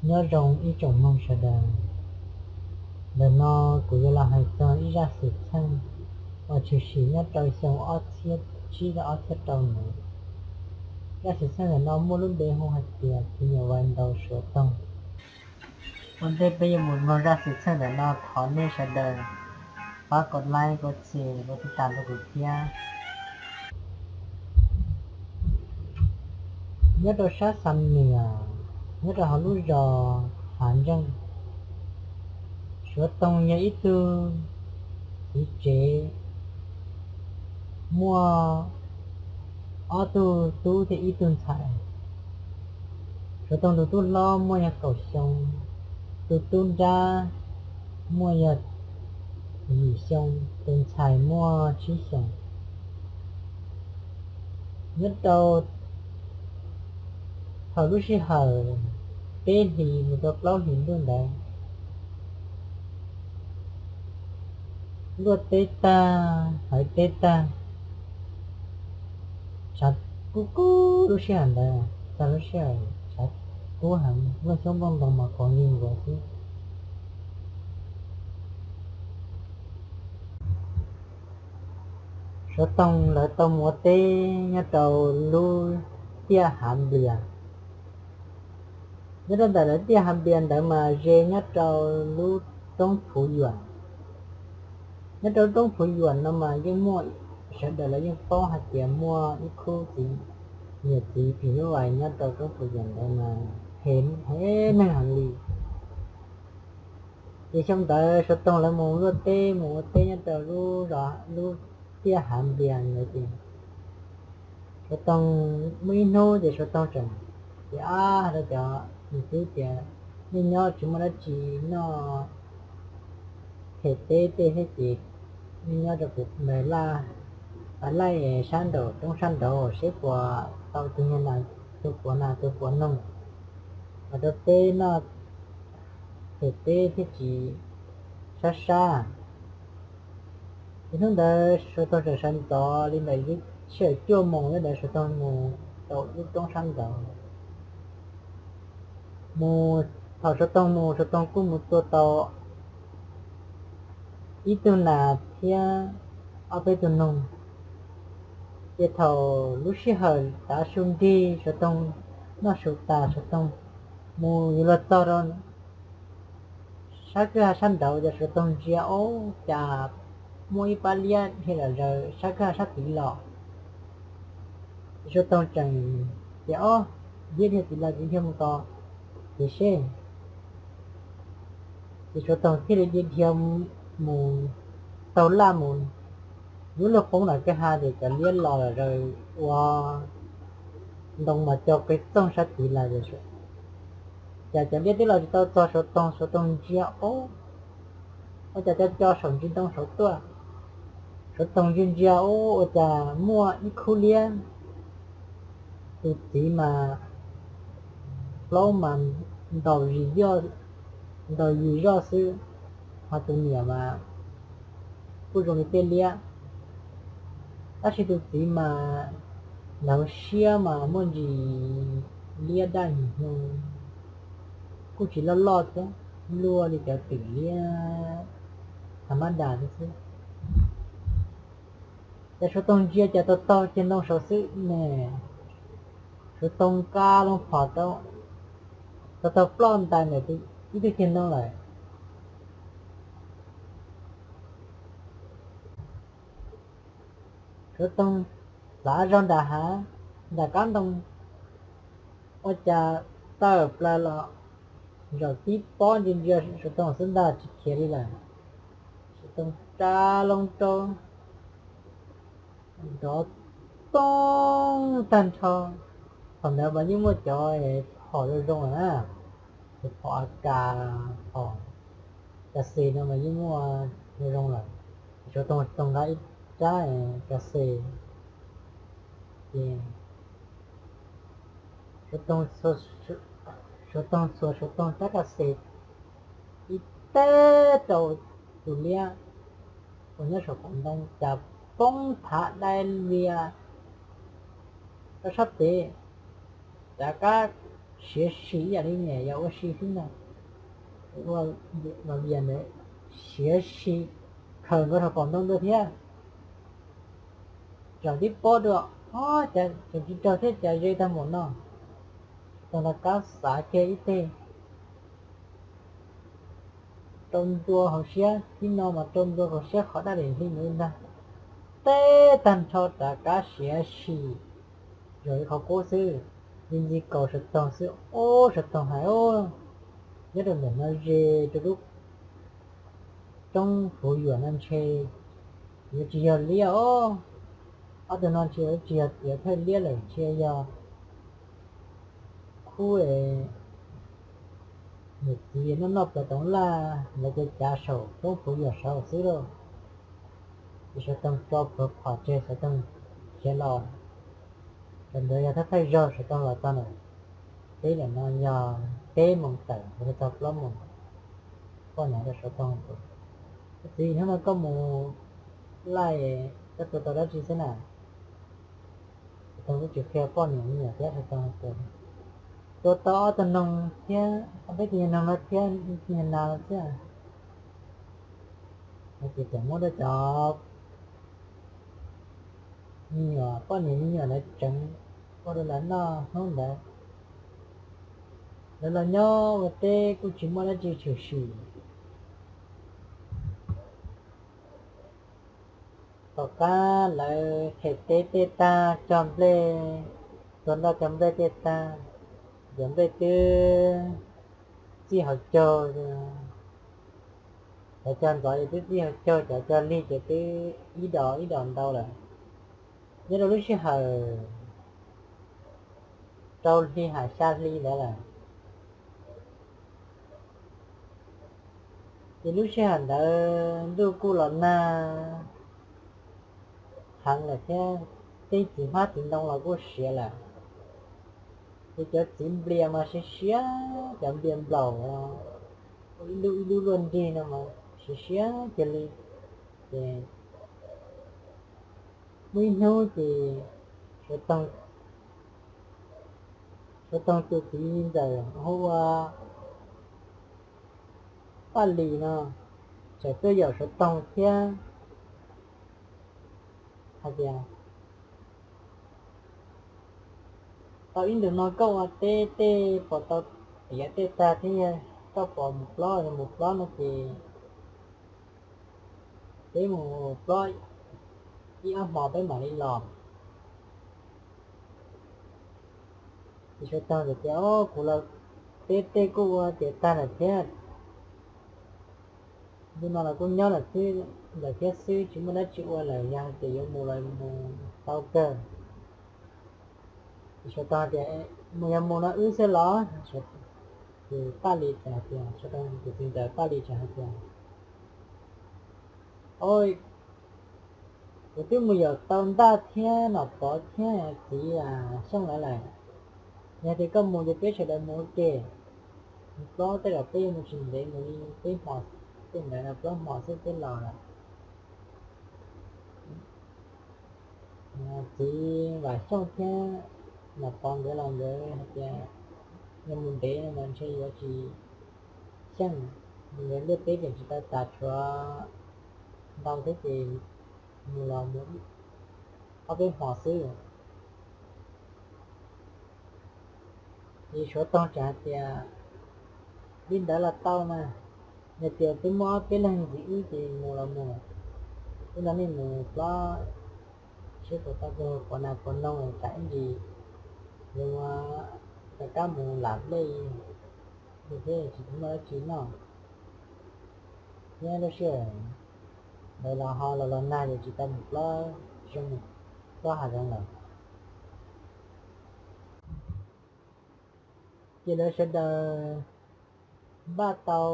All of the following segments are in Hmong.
Nyob zoo ib tsoom mloog sawv daws, ntawm no kuv yuav los hais txog ib zaj xwm txheej uas tshwm sim nyob rau xyoo ob txhiab tsib rau ob txhiab rau ntawd. Zaj xwm txheej ntawm no muaj lub npe hu hais tias Phim Nyuj Vais ntaus Suav Toog. Ua ntej peb yuav mus mloog zaj xwm txheej ntawm no, thov nej sawv daws pab kov like, kov share, kov tiv tam rau kuv thiab. Nyob rau sab Xam Nuas, nyob rau hauv lub zos Hav Ntseej, Suav Toog yog ib tug txiv tsev muaj ob tug tub thiab ib tug ntxhais. Suav Toog tus tub hlob muaj yog kaum xyoo, tus tub nrab muaj yog yim xyoo, tus ntxhais muaj tsib xyoos. Nyob rau thaum lub sij hawm peb hlis mus rau plaub hlis ntuj ntawd, luaj teb tag, hawv teb tag, tshav kub kub lub sij hawm ntawd, txog lub sij hawm tshav kub heev, nplooj xyoob nplooj ntoo mas qhuav nkees nkuav xwb. Suav Toog lawv tau mus ua teb nyob rau lub tiaj Hav Nplias. Nyob rau ntawm lawv tiaj Hav Nplias ntawd mas ze nyob rau lub roob Phuv Yuam. Nyob rau lub roob Phuv Yuam no mas yeej muaj, sawv daws lawv yeej paub hais tias muaj ib khub txiv, niam txiv phim nyuj vais nyob rau roob Phuv Yuam ntawd mas phem, phem neeg heev li. Ces xyoo ntawd Suav Toog lawv mus luaj teb, mus ua teb nyob rau lub zos, lub tiaj Hav Nplias ntawd ces Suav Toog muaj ib hnub ces Suav Toog tseem tias, ab, hais rau cov niam tub tias, nej nyob tsis muaj dab tsi noj, them teb tej thiab ces nej nyob rau kuv, laij, laij sab nraum roob sab nraud seb puas tau tus niag nas, tus puav nas tus puav noog, los rau peb noj them teb thiab tsis sab sab. Ces hnub ntawd Suav Toog tseem sawv ntxov li ntawm sij hawm cuaj moos, hnub ntawd Suav Toog mus rau lub roob sab nraud. Mus, thaum Suav Toog mus, Suav Toog kuj mus tua tau ib tug nas thiab ob peb tug noog. Ces thaum lub sij hawm tav su nrig, Suav Toog noj su tas, Suav Toog mus yuav luag txog rau sab kwj ha sab nraud, ces Suav Toog ntsia, ub, cas muaj ib pab liab dhia zom zaws sab kwj ha sab tid los. Suav Toog tseem tias, ob, liab dhia tid los ces dhia mus tos ces seb. Ces Suav Toog thiaj li dhia dhia mus taug laj mus, lub luag poob nram kwj ha ces cov liab los zom zaws ua ntoo mas co qe txoog sab tid lawm. Ces cov liab twb los tsis tau txog Suav Toog, Suav Toog ntsia, ub, ua cas co co saum ntsis ntoo saud tuaj. Suav Toog ntsia ntsia, ub, ua cas muaj ib khub liab, tus txiv mas plaub mas ntaus yim zoj, ntaus yim zoj xwb, ho tus niam mas kuj zoo li tej liab. Tab sis tus txiv mas ntawv siab mas muaj ntsis liab daj nyoog, kuj tsis loj loj thiab, luaj li cov twm liab tha mab das xwb. Ces Suav Toog ntsia cas taug taug ceg ntoo saud xwb ne, Suav Toog nqa loo phom rau, taug taug ploj ntais ntawm ib tug ceg ntoo lawm. Suav Toog txav zog nram hav, nram qab ntoo, ua cas tawm plaws los zaum tib pob ntsia ntsia Suav Toog xwb ntag, tsis khiav li lawm. Suav Toog tsa loo rau, nrov toog tag nrho. Thaum ntawd mas yeej muaj cov phom zoo zoo lawm na, cov phom A K, phom K C no mas yeej muaj zoo zoo lawm. Suav Toog, Toog nqa ib rab K C, ces Suav Toog, Suav Toog txhuas Suav Toog rab K C ib teb rau tus liab uas nyob saum qaum ntoo, cas poob thav dai lias rau sab pem, rov qab siav sim ib yam li niam yog ua si xwb ntag. Ua los li ntawd siav sim khaws nkauj rau pom ntoo dua thiab. Tseem tib pob dua, o, cas tseem tsis raug thiab cas ze tag npaum no. Tau nrog kab xav kiag ib teg rau ntua hauv siab, tib no mas rau ntua hauv siab qhov daj li hli mus li ntag. Teb tag nrho rov qab siav sim zoo li qhov qub xwb, li ntxi kaus saum toog xwb, ub, saum toog hais, ub, nyob rau ntawm no ze rau lub roob puv yuam no ntshe yuav tsis yog liab os. Ob tug no ntshe yuav tsis yog tiav thawj liab lawm, ntshe yog khub niam txiv noj noj plaws toov laj lawv cav cav saum roob puv yuam saud xwb lauj. Ces suav toog tso plhuav phom tseg, suav toog khiav los. Thaum ntawd yog thawj thawj zaug suav toog los txog ntawm teb lawm no yog peb moos tawm mus rau txog plaub moos. Poj niam hais rau suav toog tias, koj txiv, hnub no koj mus laij, koj tua tau dab tsi xwb na? Suav toog kuj tsis qhia poj niam me nyuam thiab, suav toog tias, tua tau ob tug noog thiab, ob peb tug nyuag noog no thiab, ib tug nyuag nas no thiab. Hais tias tseem muab rau cov me nyuam, poj niam me nyuam lawv tsev ua rau lawv noj hnub ntawd. Lawv los nyob ua teb kuj tsis muaj dab tsi tshwm sim. Tom qab lawv qhia teb tej tag, cog nplej, tua nroj cog nplej tej tag, cov nplej twb txij hauv caug, cov cog ntxov ces twb txij hauv caug, cov cog lig ces twb ib dos ib dos ntau lawm. Nyob rau lub sij hawm rau hli hais xya hli ntawd lawm. Ces lub sij hawm ntawd ntuj kuj los nag heev lawm thiab, tej txiv hmab txiv ntoo los kuj siav lawm. Ces cov txiv nplias mas siav siav, cov nplias nplaum ib lub ib lub luaj nrig no mas siav siav kiag li. Ces muaj ib hnub ces Suav Toog tus txiv ntxawm hu ua Paj Lis no txawm tuaj yaum Suav Toog thiab hais tias, tau ib ntus no koj ua teb tej puas tau tiav tej tag thiab, koj puas mus plob? Yog mus plob no ces peb mus plob ib ob hmo peb mam li los. Ces Suav Toog tias, o, kuv los teb tej kuj ua tiav tag lawm thiab, ntu no los kuj nyob lawm thiab xwb, tsis muaj dab tsi ua lawm, yog hais tias yuav mus los mus tau kawg. Ces Suav Toog tias, mus yog mus no wb xwb los? Ces Paj Lis txawm hais tias, Suav Toog tus txiv ntxawm Paj Lis txawm hais tias, o, kuv twb mus yaum tau Ntaj thiab Nom Pov thiab txiv Xyooj lawv lawm. Yog tias koj mus ces peb sawv daws mus ua ke, mus plob tej los peb yuav mus tsis ntev, mus li peb hmo, tej ntawd no plaub hmo xwb peb los lawm. Txiv Vam Xyooj thiab Nom Pov nkawd los nkawd hais tias yog mus ntev no mas ntshe yuav tsis xyeej, nkawd ntiaj teb tseem tsis tau tas tshuav ntau thiab ces mus los mus ob peb hmo xwb. Ces Suav Toog txawm hais tias, li ntawd los tau mas, yog tias twb muaj ob peb leeg ntxiv wb ces mus los mus, wb nrog nej mus plob seb puas tau pov nas pov noog, tsam ib ntsis yuav rov qab mus lam dej thiab tsis muaj dab tsi noj. Thiab lub sij hawm ntawd los ho los los nag ces tsis tau mus plob, tsis tau mus plob hav zoov lawm. Ces lawv sawv daws npaj tau,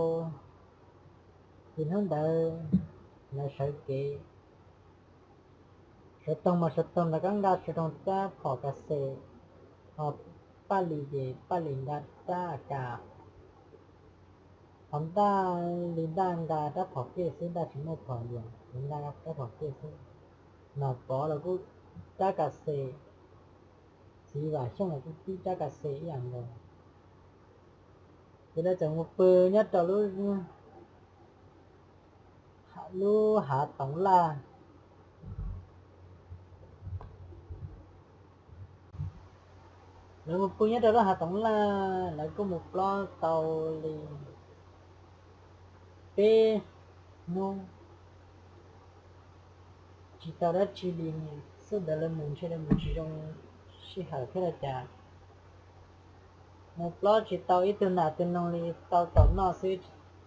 ces hnub ntawd lawv sawv kev. Suav Toog mas Suav Toog rov qab nqa Suav Toog rab phom kas xes, ho Paj Lis ces Paj Lis nqa rab A kas, ho Ntaj li Ntaj nqa rab phom kej xwb, Ntaj tsis muaj phom yam, nqa rab phom kej xwb. Nom Pov los kuj rab kas xes, txiv Vam Xyooj los kuj tib rab kas xes ib yam nkaus. Ces lawv txawm mus pw nyob rau lub, lub hav toov laj. Lawv mus pw nyob rau lub hav toov laj, lawv kuj mus plob tau li peb hnub tsis tau dab tsi li. Xub ntawd lawv mus ntshe lawv mus tsis zoo sij hawm thiab los cas, mus plob tsis tau ib tug nas tus noog li, tau tom noj xwb,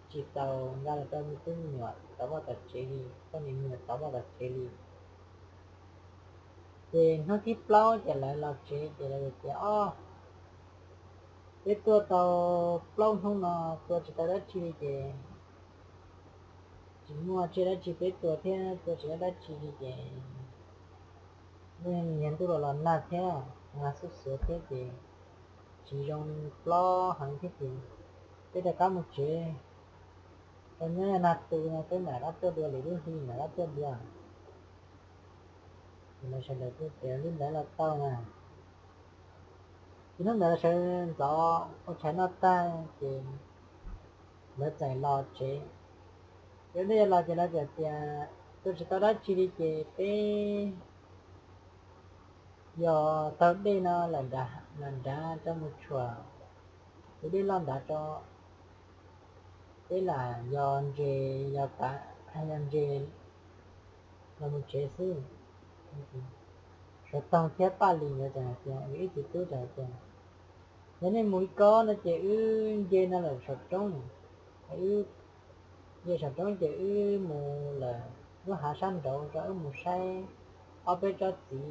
tsis tau nqa los rau me tub me nyuam tom vaj tom tsev li, poj niam me nyuam tom vaj tom tsev li. Ces hnub thib plaub ces lawv los tsev ces lawv tias, Ob, peb tuaj tau plaub hnub no tua tsis tau dab tsi li ces tsis muaj tsiaj dab tsi peb tua thiab, tua tsis tau dab tsi li ces ntuj los los nag thiab, nag xuj xuav thiab ces tsis zoo plob heev thiab ces peb rov qab mus tsev. Rau nyob nag tu no peb mam rov qab tuaj dua, lwm lub hli mam rov qab tuaj dua. Ces lawv sawv daws kuj tias li ntawd los tau na. Ces hnub ntawd lawv sawv ntxov ua tshais noj tag ces lawv txawm los tsev. Ces nej los ces lawv txawm tias, Tua tsis tau dab tsi li ces peb yog taug dej no lam nrad rau mus tshuam tus dej loj nrad rau, peb lam yog ntses, yog kav, yog ntses los mus tsev xwb. Suav Toog thiab Paj Lis nkawd txawm hais tias, ib txiv tub txawm hais tias, Yog nej mus ib kob no ces wb nce no lawm saum roob, wb nce saum roob ces wb mus lawm lub hav sab nraud rau wb mus saib ob peb tsob txiv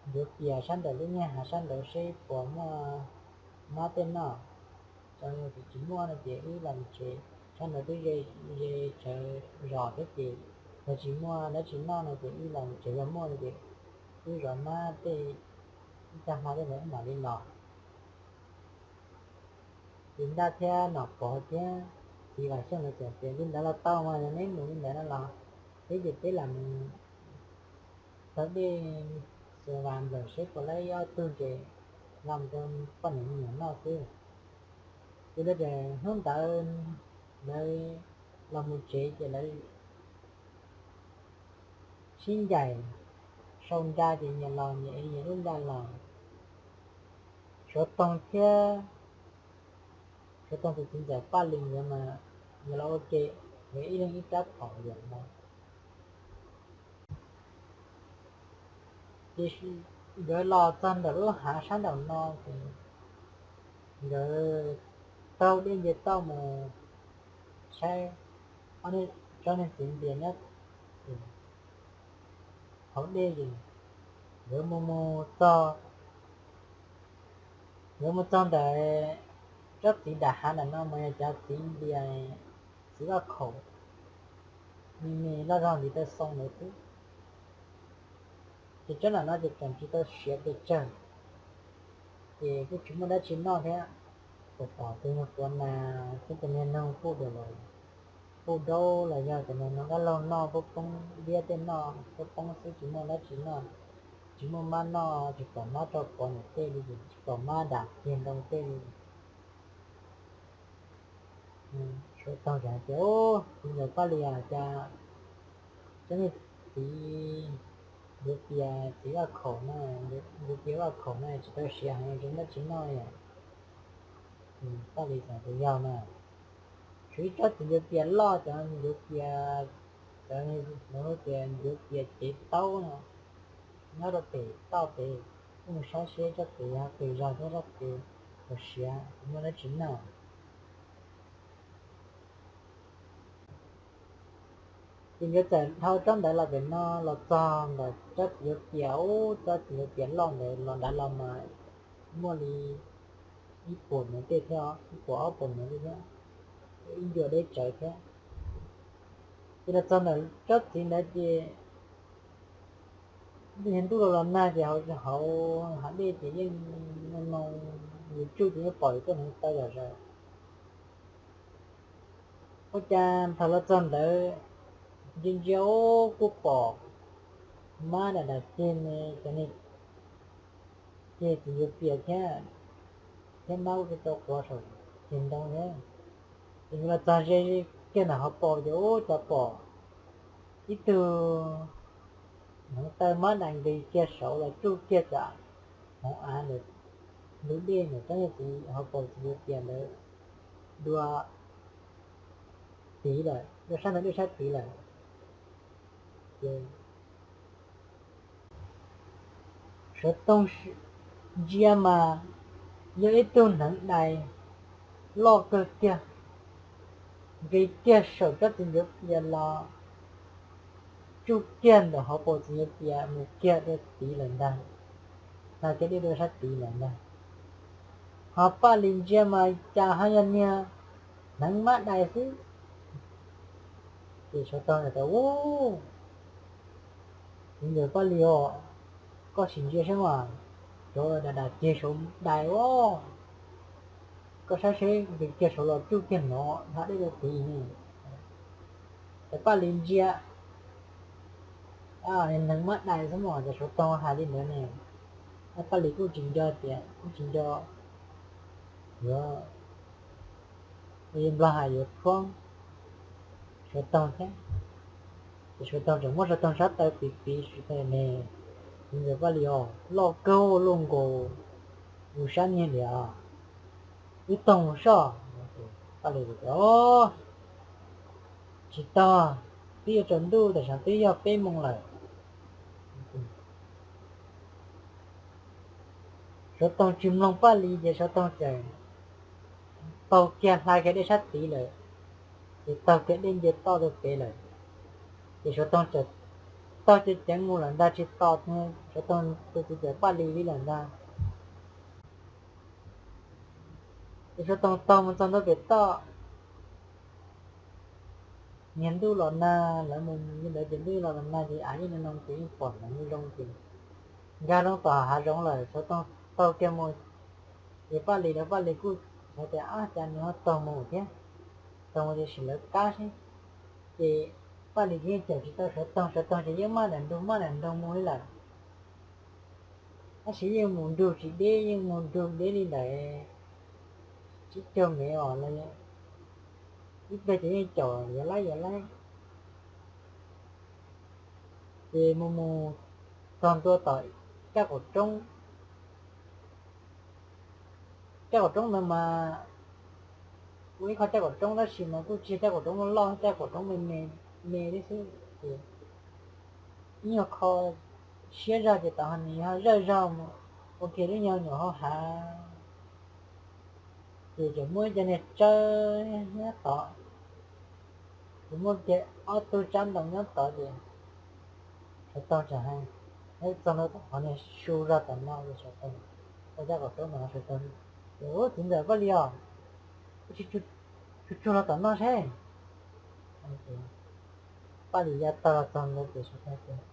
ncuav pias sab nraum lub niag hav sab nraud seb puas muaj mab tej noj. Tsis muaj no ces wb los mus tsev, sab nraud twb ze tsawv zos thiab ces yog tsis muaj dab tsi noj no ces wb los mus tsev, yog muaj no ces wb zov mab tej, ib tag hmo tej ntawd wb mam li los. Ces Ntaj thiab Nom Pov thiab txiv Vam Xyooj lawv txawm tias, Li ntawd los tau mas, yog neb mus li ntawd no los peb ces peb lam mus taug dej xua vas nplawm seb puas laib ib ob tug ntses los rau poj niam me nyuam noj xwb. Ces lawv tias hnub ntawd lawv los mus tsev ces lawv sib ncaim sau nra ces nyias los nyias ev nyias lub nra los. Suav Toog thiab, Suav Toog tus txiv ntxawm Paj Lis nkawd mas nkawd los ua ke, nkawd ib leeg ib rab phom yam no. Tiam sis nkawd los txog ntawm lub hav sab nraum no ces nkawd taug dej nce toj mus saib ob tsob niag txiv npias nyob hauv dej es nkawd mus mus txog, nkawd mus txog ntawm tsob txiv nram hav ntawm no mas yog cov txiv npias txiv vaj khaum, me me loj zog ntiv taw xoo ntawd xwb. Ces tsob nram no ces tseem tsis tau siav pes tsawg, ces kuj tsis muaj dab tsi noj thiab. Kuv pom tus niag quav nas thiab tus niag noog puj dua los, puj daub los yog tus niag noog dab laug noj, puj poob liab tej noj, puj poob xwb tsis muaj dab tsi noj, tsis muaj mab noj, tsis pom mab rau quav niam tej li, tsis pom mab dam kiag ntoo tej li. Suav Toog hais tias, Txiv ntxawm Paj Lis, cas tsob niag txiv ncuav pias txiv vaj khaum no, ncuav pias vaj khaum no tsis tau siav heev, tsis muaj dab tsi noj li. Paj Lis txawm tias, Yog mas, tshuav ib tsob txiv ncuav pias loj, cov ncuav pias, cov tias ncuav pias cev taub no nyob rau pem toj pem, wb mus saib seb tsob pem yog pem zog thiab tsob pem puas siav, puas muaj dab tsi noj. Ces nkawd txawm dhau tsob ntawd los pem no, los txog ntawm tsob txiv ncuav pias, ub, tsob txiv ncuav pias loj ntawd los nrad los mas muaj li ib puas mev tej thiab, ib puas ob puas mev tej thiab, ib ncua deb tsawv thiab. Ces los txog ntawm tsob txiv ntawd ces ntuj los los nag ces hauv hav dej ces yeej no no, yus tsuj ces yeej pom yus tuaj hneev taw zom zaws. Ua cas thaum los txog ntawd ntsia ntsia ub kuj pom mab dam dam ceg ne, cov niag ceg txiv ncuav pias thiab, thiab mab ua rau quav saum ceg ntoo thiab. Ces nkawd los txog ze kiag ntawm hauv paus ces ua cas pom ib tug hneev taw mab dais nqis kiag saud los tsuj kiag tom hauv av ntawm ntug dej ntawm tsob niag txiv hauv paus txiv yuav pias ntawd dua tid lawm, dua sab ntawd dej sab tid lawm. Ces Suav Toog ntsia mas yog ib tug hneev dais loj kawg kiag, nqis kiag saum tsob txiv yuav pias los tsuj kiag ntawm hauv paus txiv yuav pias mus kiag dua tid lawm ntag, hla kiag dej dua sab tid lawm ntag. Ho Paj Lis ntsia mas cas ho yog niag hneev mab dais xwb. Ces Suav Toog tias, Ub, txiv ntxawm Paj Lis os, koj sim ntsia saib mas, cov dais dais kiag saud dais os, koj saib seb nqis kiag saud los tsuj kiag no hla dej dua tid ne. Ces Paj Lis ntsia, hneev mab dais xwb mas, ces Suav Toog hais li ntawd ne. Paj Lis kuj tsis nco tias, kuj tsis nco yuav, Nplog hais yuav phuab Suav Toog thiab. Ces Suav Toog tseem muab Suav Toog sab taw piv piv, Suav Toog ne, txiv ntxawm Paj Lis os, loj kawg luaj nkaus yus sab niag li os, wb taug mus soj. Paj Lis tias, Tsis tau, twb yuav tsaus ntuj tam sim no twb yog peb moos lawm. Suav Toog tsis mloog Paj Lis ces Suav Toog txawm taug kiag hla kiag dej sab tid lawm, ces taug kiag dej nce toj rau pem lawm. Ces Suav Toog txawm taug ceev ceev mus lawm ntag, tsis tos Suav Toog tus txiv ntxawm Paj Lis li lawm ntag. Ces Suav Toog taug mus txog ntua pem toj, niag ntuj los nag, lawv mus li ntawd ces ntuj los nag ces av yeej nag noo ces yeej pom hneev zoo ces nkag loo tom hav zoov lawm. Suav Toog taug kiag mus, ces Paj Lis lawv, Paj Lis kuj xav tias, Ab, cas nws ho taug mus thiab, taug mus tiam sis lawv kab seb. Ces Paj Lis ces yeej caum tsis tau Suav Toog, Suav Toog ces yeej maj daim nroog maj daim nroog mus li lawm. Tab sis yeej mus nrug tsis deb, yeej mus nrug deb li ntawd tsib caug mev os, ib pliag ces yeej caum yuav laib yuav laib. Ces mus mus txog ntua tom caj qaum roob. Caj qaum roob ntawd mas ua ib qho caj qaum roob tab sis mas kuj tsis yog caj qaum roob loj loj, caj qaum roob me me me li xwb. Ces ib nyuag qho siab zog ces tod ho nws yog zawj zog mus ua kiag lub nyuag nyuam hauv hav. Ces tseem muaj ib co niag tsawb nyob tod, ces muaj kiag ob tug tsab ntoo nyob tod ces Suav Toog tseem hais, txog ntua tom qhov niag su zog tom no ces Suav Toog, tau caj qaum roob no Suav Toog, Ub, txiv ntxawm Paj Lis os, tsuag tsuag los tom no seb. Paj Lis ya tog los txog ntawd ces Suav Toog tias,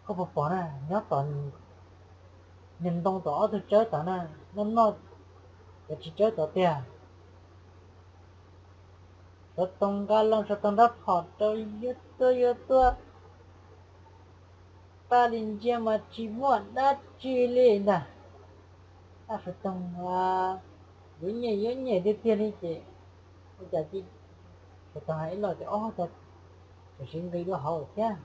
Koj puas pom na, nyob tom niag ntoo tom ob tug tsawb tod na, noj noj cov txiv tsawb tod tiag. Suav Toog nqa loo Suav Toog nrab phom rau yuav tuaj yuav tuaj, Paj Lis ntsia mas tsis muaj dab tsi li ntag. Tab Suav Toog yuav nyiam yuav nyiam tiag tiag li ces ua cas Suav Toog hais ib los tias, Ob, cas tam sim nqis dua hauv thiab.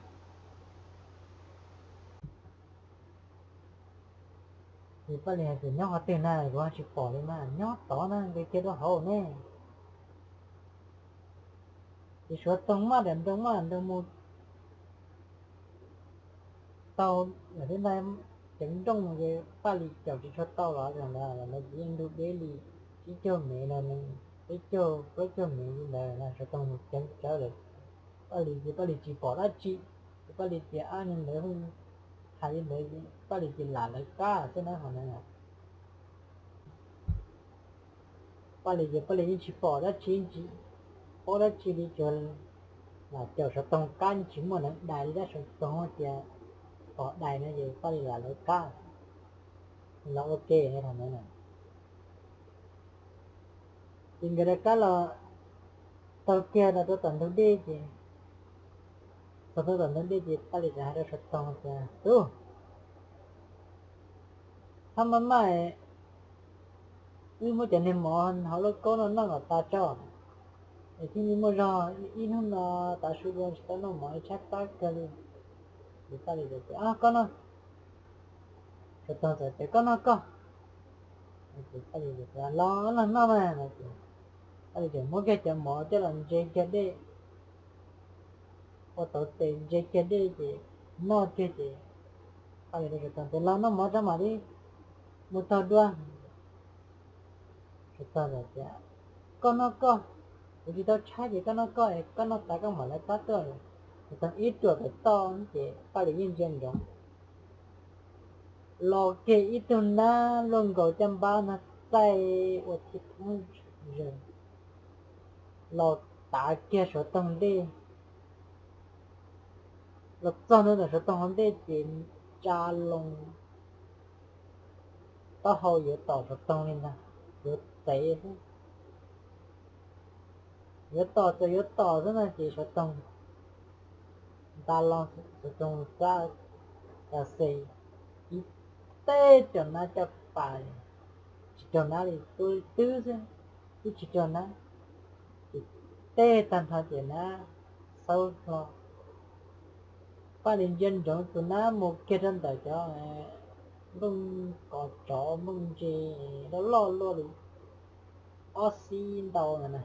Ces Paj Lis hais tias, Nyob qhov twg na, kuv ho tsis pom li mas. Nyob tod na, nqis kiag dua hauv ne. Ces Suav Toog maj daim nroog maj daim nroog mus tau, lawm thiab ntag, ceev nrooj mus ces Paj Lis caum tsis tshua tau los ntawd, ntawd ces yeej ntug deb li tsib caug mev no, peb caug plaub caug mev li ntawd, Suav Toog mus ceev tsawv lawm. Paj Lis ces Paj Lis tsis pom dab tsi, ces Paj Lis tias, Ab, niag ntawd hais li ntawd, Paj Lis ces lam lawv kab xwb na qhov ntawd. Paj Lis ces Paj Lis yeej tsis pom dab tsi, tsis paub dab tsi li, tsuas lam caum Suav Toog kab, yeej tsis muaj neev dais li, tab Suav Toog tias pom dais no ces Paj Lis lam lawv kab los ua ke thaum ntawd na. Ces nkawd rov qab los taug kiag los rau tom ntug dej ces, txog rau tom ntug dej ces Paj Lis txawm hais rau Suav Toog tias, Tub, hab maj maj, Wb muab cov niag mov hauv lauj kaub no noj kom tas tso, es thiaj li muaj zog, ib hnub no tav su dua tsis tau noj mov, tshaib plab kawg li. Ces Paj Lis tias, Koj noj. Suav toog txawm tias, Koj noj koj. Paj Lis tias, Los los noj mas. Paj Lis txawm muab kiag cov mov coj los ntse kiag dej, ua tau tes ntse kiag dej ces noj kiag ces Paj Lis rau Suav toog tias, Los noj mov tso mam li mus taug dua. Suav toog tias, Koj noj koj, kuv tsis tau tshaib ces koj noj koj, koj noj tas koj mam lawv pab tuaj. Suav toog ib ruam pem toj ces Paj Lis yeej ntsia ntsoov. Los kiag ib tug nab luaj nkaus caj npab nag txaij ua thib thoob zes, los tav kiag Suav toog ntej. Los txog ntua ntawm Suav toog hauv ntej ces tsa loo taub hau yuav tom Suav toog li ntag, yuav txev xwb. Yuav tom txawm yuav tom xwb no ces Suav toog nta loo, Suav toog xab tas xes ib teg raug nab caj pas, tsis raug nab li, tua li twb xwb, twb tsis raug nab. Ces teg tag nrho ces nab xaub hlo. Paj Lis ntsia ntsoov tus nab mus kiag rau ntawm cov nplooj kos tsov nplooj ntse loj loj luaj li ob xib ntau no na.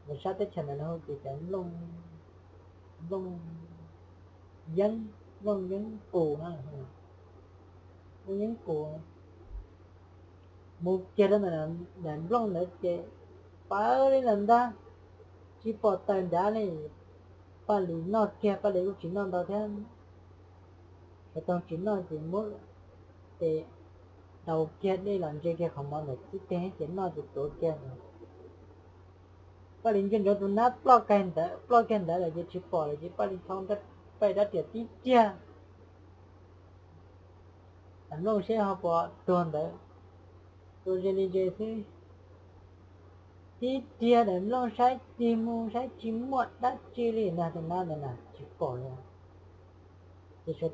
Lawv sab teb chaws ntawd lawv hu tias cov nplooj, nplooj yeeb, nplooj yeeb kus na, nplooj yeeb kus. Mus kiag rau ntawm nplooj ntawd ces pawv li lawm ntag, tsis pom tawm nrad li. Paj Lis noj kiag, Paj Lis kuj tsis noj ntau thiab, Suav toog tsis noj ces muab tes daus kiag dej los ntse kiag qhov mov ntawm txib teg ces noj ces tuav kiag. Paj Lis ntsia ntsoov tus nab ploj kiag ntawd, ploj kiag ntawd lawm ces tsis pom lawm ces Paj Lis thau, Paj Lis rab riam tib riag, daim nplooj seb ho puas tuag ntawd, tua ze li ze xwb. Tib riag daim nplooj saib tig mus saib tsis muaj dab tsi li na, tus nab ntawd na tsis pom li. Ces Suav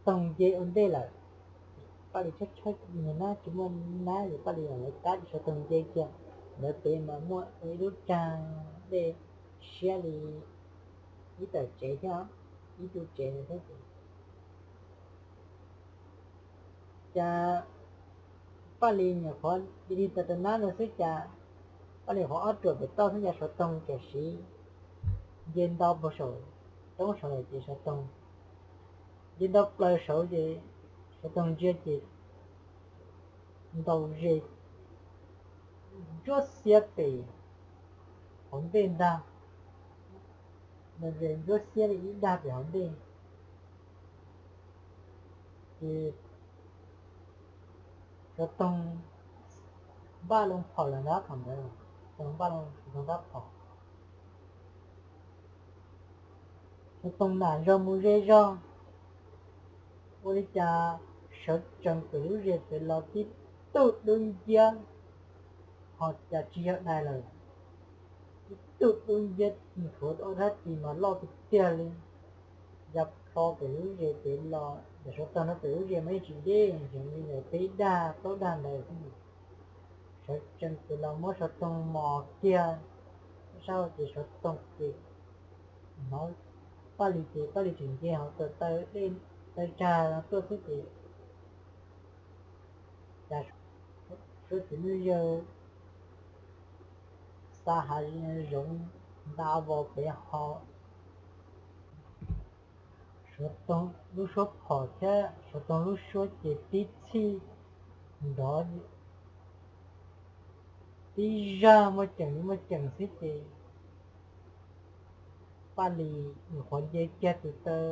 toog nce ua ntej lawm. Paj Lis tshaib tshaib niag nab tsis muaj nab ces Paj Lis mam lawv tab ces Suav toog nce kiag. Ntawd pem mas muaj ib lub tsag dej siab li ib tawm tsev thiab, ib tug tsev ntawd thiab ces cas Paj Lis nyuam qhuav tig tig tau tus nab ntawd xwb cas, Paj Lis qhuav ob ruam pem toj xwb cas Suav toog txawm siv nce nto plaws saum roob saud lawm ces Suav toog nce nto plaws saud ces Suav toog ntsia ces ntaus ze ntsuab xiab pem hauv ntej ntag, ntaus ze ntsuab xiab li ib dag pem hauv ntej. Ces Suav toog npaj loo phom lawm ntag thaum ntawd, Suav toog npaj loo, Suav toog npaj phom. Suav toog nam zog mus ze zog, ua li cas sawv tsees pem lub zes pem los tib tug dub nciab, ho cas tsis yog dais lawm, tib tug dub nciab nthuav ua dab tsi mas loj tiag tiag li, ya plho pem lub zes pem los. Ntawm Suav toog no pem lub zes mas yeej tsis deb, tseem li ntawm peb dag plaub dag ntawd xwb. Sawv tsees pem los muab Suav toog mos kiag sab hauv ces Suav toog ces hnov Paj Lis ces Paj Lis tseem nce hauv taw, taw dej taw tsag tuaj xwb ces cas suav txiv neej yawg xa hav zoov nta vos pem ho. Suav toog lub suab phom thiab Suav toog lub suab ces tib txhij nrov tib zag muaj ceem li muaj ceem xwb ces Paj Lis nyuam qhuav nce kiag tus taw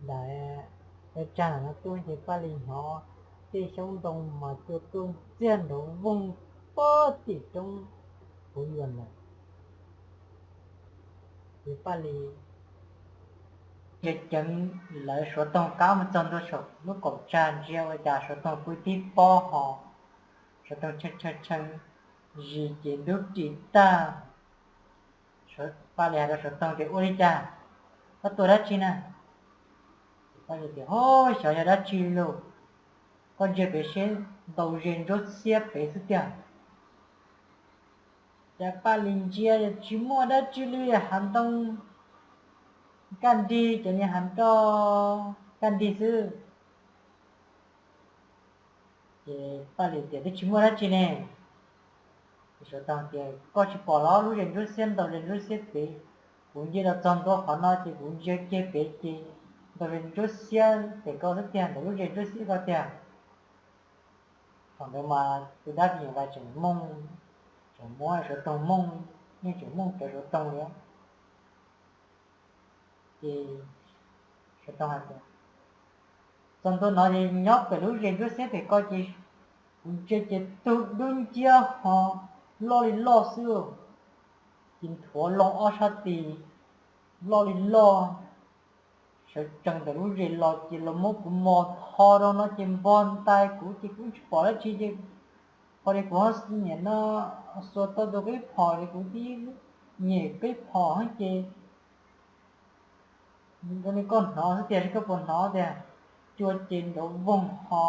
ntawd, taw tsag ntawd no tuaj ces Paj Lis hnov tej xyoob ntoo mas cua tuaj ntxiag nrov voog pob tim roob puv yuam lawm. Ces Paj Lis ceev ceev lawv Suav toog qab mus txog ntua saum lub kaum tsag ntsia ua cas Suav toog pw tib pob ho, Suav toog tshee tshee tshee zis ces ntub ris tag. Paj Lis hais rau Suav toog tias, Ua li cas? Koj tua dab tsi na? Paj Lis tias, Ho, xyov yog dab tsi lauj. Koj ntsia pem seb, ntau ze ntsuab xiab pem xwb tiag. Ces Paj Lis ntsia tsis muaj dab tsi li, hav ntoo kaj nrig, cov niag hav nroj kaj nrig xwb. Ces Paj Lis tias, twb tsis muaj dab tsi ne. Ces Suav Toog tias, koj tsis pom los lub ze ntsuab xiab ntau ze ntsuab xiab pem? Kuv ntsia los txog ntua qhov no ces kuv ntsia kiag pem ces ntau ze ntsuab xiab pem koj xwb tiag, ntawm lub ze ntsuab xiab koj tiag. Thaum ntawd mas tus dab phim nyuj vais tseem mooj, tseem muab Suav Toog mooj, yeej tseem mooj rawv Suav Toog li. Ces Suav Toog hais tias, txog ntua no ces nyob pem lub ze ntsuab xiab pem koj ces kuv ntsia ces tug dub nciab ho loj li loj xwb, ces nthuav loo ob sab tis loj li loj, sawv tsees ntawm lub zes los ces los muab kuv mos tho rau no ces npog ntais kuv ces kuv tsis pom dab tsi ces, qhov li kuv ho nyem no xuas tau tus qib phom ces kuv tib nyem qib phom ces zoo li koj hnov xwb tiag, seb koj puas hnov tiag. Cua ces nrov voog ho,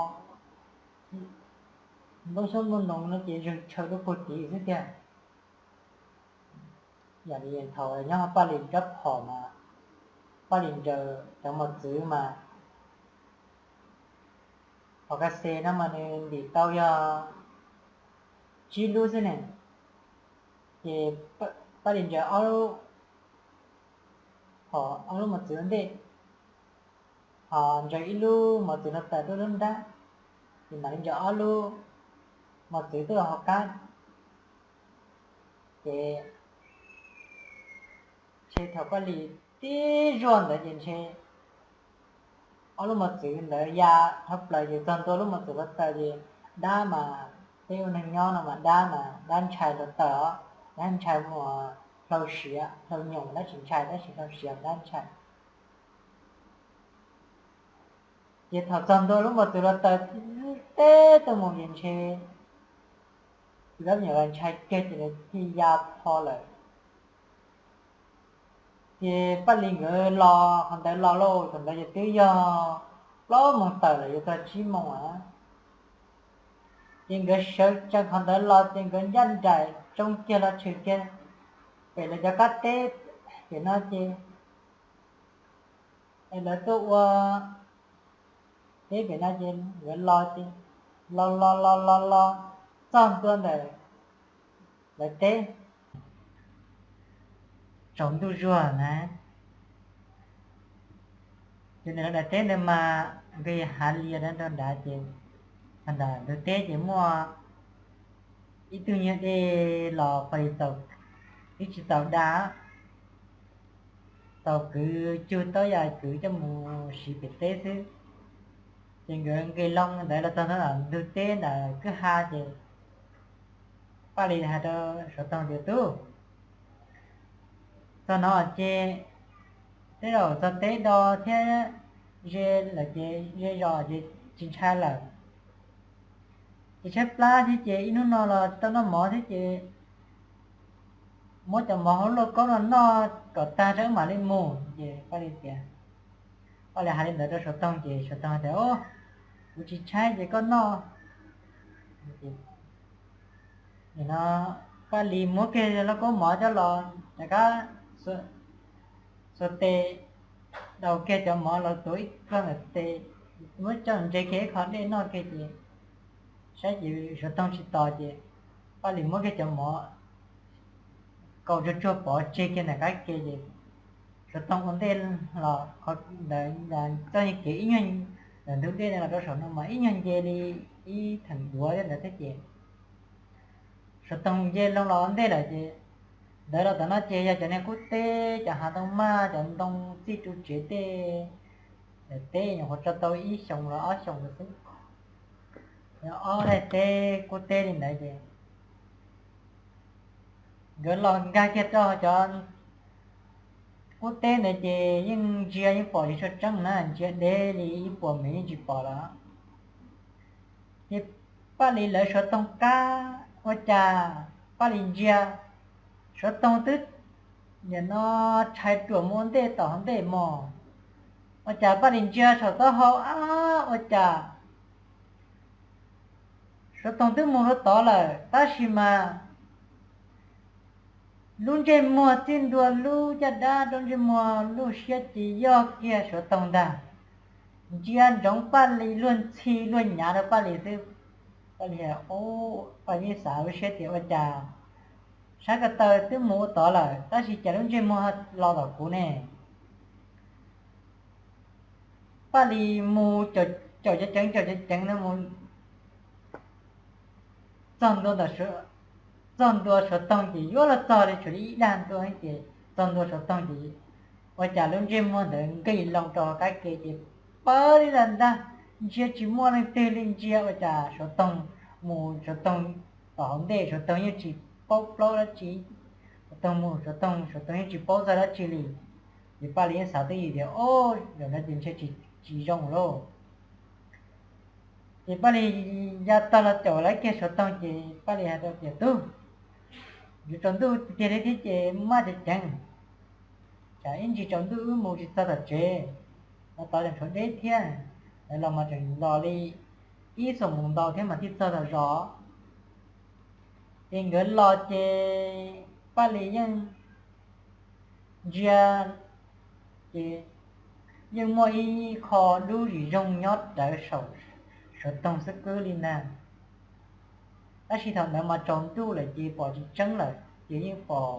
nplooj xyoob nplooj ntoo no ces zeeg tshaw rau puag tid xwb tiag. Yam li thaum nyob Paj Lis rab phom mas, Paj Lis ntsaws cov mos txwv mas, phom kas xes no mas nws ntim tau yog tsib lub xwb ne. Ces Paj Lis ntsaws ob lub, ob lub mos txwv ua ntej, ho ntsaws ib lub mos txwv hluav taws tuaj lub nrab, ces mam li ntsaws ob lub mos txwv tuaj hauv qab. Ces ntshe thaum Paj Lis tib zuag ntawd ces ntshe ob lub mos txwv ntawd ya dhau plaws ces txog ntua lub mos txwv hluav taws ces dab mas, peb ua neeg nyob no mas dab mas dab ntshai hluav taws os, dab ntshai mus hlau siav hlau nyoos, dab tsis ntshai, dab tsis hlau siav dab ntshai. Ces thaum txog ntua lub mos txwv hluav taws teb tuaj mus ces ntshe tus dab phim nyuj vais ntshai kiag ces nws thiaj ya pho lawm. Ces Paj Lis nkawd los qhov ntawd los lauj, thaum ntawd ces twb yog plaub moos tawm lawm yuav txog tsib moos lawm. Ces nkawd sawv tsees qhov ntawd los ces nkawd ncaj nraim tsoo kiag los tshwm kiag pem lawv cov qab teb pem no ces es lawv tuaj ua teb pem no ces nkawd los ces los los los los los txog ntua ntawm lawv teb, tsaus ntuj zuag na. Ces ntawm lawv daim teb ntawd mas nkawd yog hav liaj rau nrad ces, ntawm ntug teb ces muaj ib tug nyuag dej los pog li txaus, twb tsis txaus da, txaus kwv cug tau yam kwv coj mus siv pem teb xwb. Ces nkawd nqis loo ntawd los txog ntawm ntug teb ntawm kwj ha ces Paj Lis hais rau Suav Toog tias, tub, txog no ces tej zaum txog teb do thiab ze lawm ces ze zos ces tsis ntshai lawm. Ces tshaib plab thiab ces ib hnub no los tau noj mov thiab ces muab cov mov hauv lauj kaub no noj kom tag tso wb mam li mus. Ces Paj Lis tias, Paj Lis hais li ntawd rau Suav Toog ces Suav Toog tias, kuv tsis tshaib ces koj noj. No Paj Lis muab kiag lauj kaub mov coj los rov qab xuas tes daus kiag cov mov los tuav ib plog ntawm tes, muab coj ntse kiag ib qho dej noj kiag ces saib ces Suav Toog tsis tos ces Paj Lis muab kiag cov mov kaus tsuag tsuag pov tseg kiag ntawm qab ke ces Suav Toog ua ntej los qhov ntawd txoj kev ib nyuag ntawm ntug dej no los rau saum no mas ib nyuag nce li ib theem duav thiab ntawd thiab ces Suav Toog nce loo los ua ntej lawm ces ntawd los tom no ces yog cov niag qub teb, cov hav ntoo maj, cov ntoo txij ru tsev tej, teb nyuam qhuav tso tau ib xyoos los ob xyoos lawm xwb. Ob daim teb qub teb li ntawd ces nkawd los nkag kiag rau cov qub teb ntawd ces yeej ntsia yeej pom tsis tshua tseeb na, ntsia deb li ib puas mev yeej tsis pom lawm. Ces Paj Lis lawv Suav Toog qab ua cas Paj Lis ntsia Suav Toog twb nim no tshais ruam mus ua ntej tom hauv ntej mog. Ua cas Paj Lis ntsia saum taub hau ab ua cas Suav Toog twb mus rau tod lawm, tab sis mas lub ntsej muag txij ntua lub caj dab rau ntsej muag lub siab ci yog kiag Suav Toog ntag. Ntsia ntsoov Paj Lis luag ntxhi luag nyav rau Paj Lis xwb. Paj Lis, Paj Lis xav lub siab tias ua cas sab ko taw twb mus ua tod lawm tab sis cas lub ntsej muag los tom kuv ne? Paj Lis mus caum ceev caum ceev no mus txog ntua ntawm, txog ntua Suav Toog ces yuav luag txog li tshuav li ib dag ntua ces txog ntua Suav Toog ces ua cas lub ntsej muag ntawd nqis loo rau hauv qab ke ces pawv li ntag, ntsia tsis muaj leej twg li, ntsia ua cas Suav Toog mus Suav Toog tom hauv ntej Suav Toog yeej tsis paub plaub dab tsi. Suav Toog mus Suav Toog, Suav Toog yeej tsis paub txog dab tsi li. Ces Paj Lis yeej xav twj ywm tias, o, zaum no ces ntshe tsis zoo lauj. Ces Paj Lis ya tog los caum lawv kiag Suav Toog ces Paj Lis hais rau tias, tub, yuav tsaus ntuj tiag li thiab ces maj ceev ceev, tsam ib ntsis tsaus ntuj wb mus tsis txog tom tsev, los tod tseem tshuav deb thiab. Lawv los mas tseem los li ib xuab moos ntau thiab mas thiaj txog tom zos. Ces nkawd los ces Paj Lis yeej ntsia ces yeej muaj ib qho dub zim zoog nyob rawv saum Suav Toog xwb kub li ntag. Tab sis thaum ntawd mas tsaus ntuj lawm ces pom tsis tseeb lawm ces yeej pom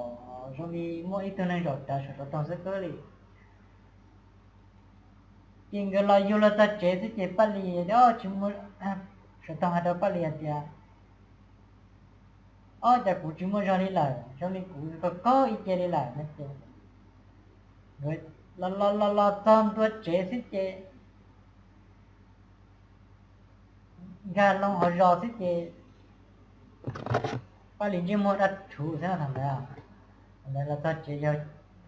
zoo li muaj ib tug neeg zaum rawv saum Suav Toog xwb kub li. Ces nkawd los yug los txog tsev xwb ces Paj Lis, tsis, Suav Toog hais rau Paj Lis hais tias, ob, cas kuv tsis muaj zog li lawm, zoo li kuv kog kog ib ce li lawm no ces nkawd los los los txog ntua tsev xwb ces nkag loo hauv zos xwb ces Paj Lis ntsej muag daj rhuv xwb thaum ntawd. Thaum ntawd los txog tsev yog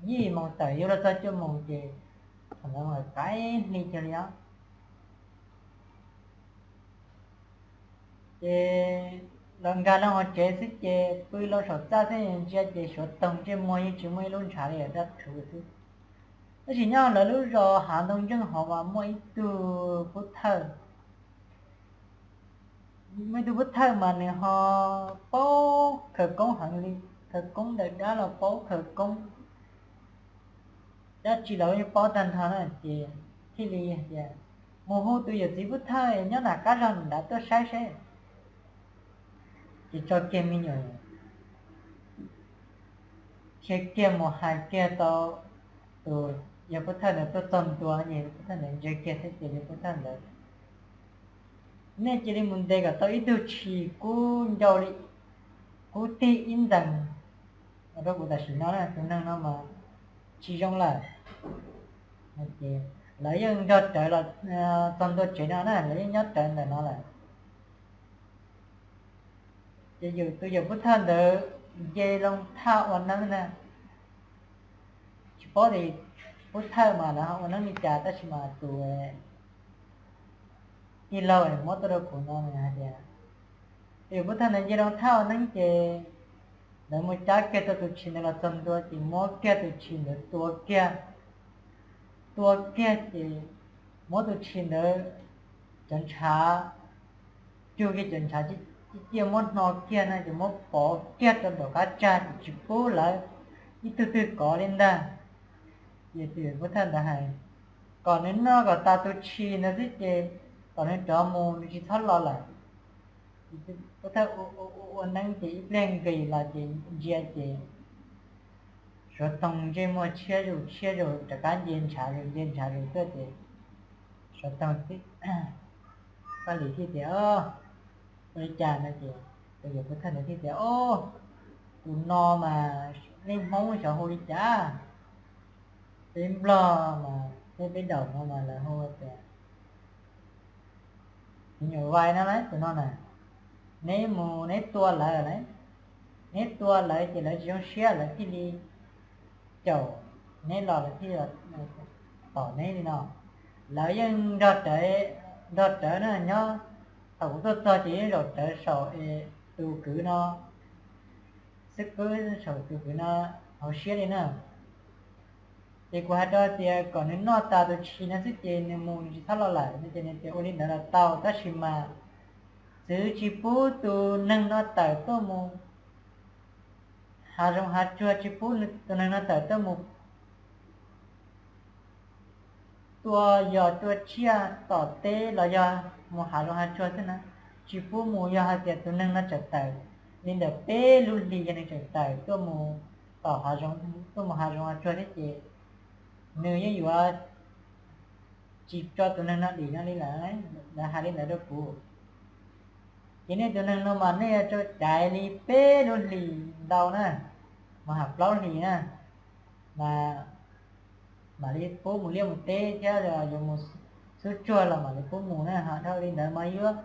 yim moos tawm, yug los txog cuaj moos ces thaum ntawd mas qaib hli kiag li os. Ces los nkag loo hauv tsev xwb ces pw loo saum txaj xwb ntsia ces Suav Toog ntsej muag yeej tsis muaj ib lub ntshav li, daj rhuv xwb. Tab sis nyob lawv lub zos hav ntoo ntseej hauv mas muaj ib tug pub thawj, muaj ib tug pub thawj mas nws ho paub khaws koob heev li, khaws koob daws dab los paub khaws koob, dab tsi los yeej paub tag nrho na ces thiaj li hais tias, mus hu tus yawm txiv pub thawj nyob nram qab zos nrad tuaj saib seb. Ces tso kiag me nyuam khiav kiag mus hais kiag tau tus yawg pub thawj ntawd tuaj txog ntua ces pub thawj ntawd ntsia kiag thiab ces yawg pub thawj ntawd, nej cia li mus ntes kom tau ib tug tshis kub ncau li, kub tig ib ntxees rau kuv tam sim no, tus neeg no mas tsis zoo lawm. Ces lawv yeej nrog rawv los txog ntua tsev no na, lawv yeej nyob rawv ntawm no lawm. Ces tus yawm pub thawj ntawd nce loo thaj ua neeb na, tsis paub tias pub thawj mas lawv ho ua neeb li cas tab sis mas tus tij laug muab tuaj rau kuv no nws hais tias, tus yawm pub thawj ntawd nce loo thaj ua neeb ces lawv mus cab kiag tau tus tshis ntawd los txog ntua ces muab kiag tus tshis ntawd tua kiag, tua kiag ces muab tus tshis ntawd cov ntshav, cug kiag cov ntshav ciaj ciaj muab hno kiag no ces muab pov kiag rau nraum qab tsag ces tsis pub lawv ib tug twg kov li ntag. Ces tus yawm pub thawj ntawd hais kom nws noj kom tas tus tshis ntawd xwb ces kom nws rov mus, nws tsis txhob los lawm. Pub thawj ua neeb ces ib pliag nqis los ces ntsia ces Suav Toog ntsej muag tshiab zus tshiab zus rov qab nce ntshav zus nce ntshav zus tuaj ces Suav Toog, Paj Lis thiaj tias, ua li cas no ces tus yawm pub thawj ntawd thiaj tias, o, tus no mas nej Hmoob xyov hu li cas, peb Nplog mas thiab peb Daum no mas lawv hu tias me nyuam vais no lawm tus no na. Neb mus neb tua lawv lawm, neb tua lawv ces lawv tsis zoo siab lawv thiaj li caum neb los lawv thiaj tom neb li no. Lawv yeej nrog rawv, nrog rawv na nyob, thaum kuv tuaj txog ces yeej zaum rawv saum tus kwv no xwb, kwv saum tus kwv no hauv siab li na. Ces kuv hais rau tias kom nws noj tas tus tshis no xwb ces nws mus nws tsis txhob los lawm no ces nws tias ua li ntawd los tau tab sis mas Txwv tsis pub tus neeg no tawm tuaj mus hav zoov hav tsuag, tsis pub tus neeg no tawm tuaj mus tua yos tua tsiaj tom teb los yog mus hav zoov hav tsuag xwb na, tsis pub mus. Yog hais tias tus neeg no tseem tawm li ntawm peb lub hlis, yog nws tseem tawm tuaj mus tom hav zoov, tuaj mus hav zoov hav tsuag thiab ces nws yeej yuav tsis tso tus neeg no dim no li lawm. Lawv hais li ntawd rau kuv. Ces nej tus neeg no mas nej yuav tsum caiv li peb lub hlis ntau na, mas hais plaub hlis na, mas mam li pub mus liaj mus teb thiab yuav mus xub tsuag los mam li pub mus na. Ho dhau li ntawd mas yuav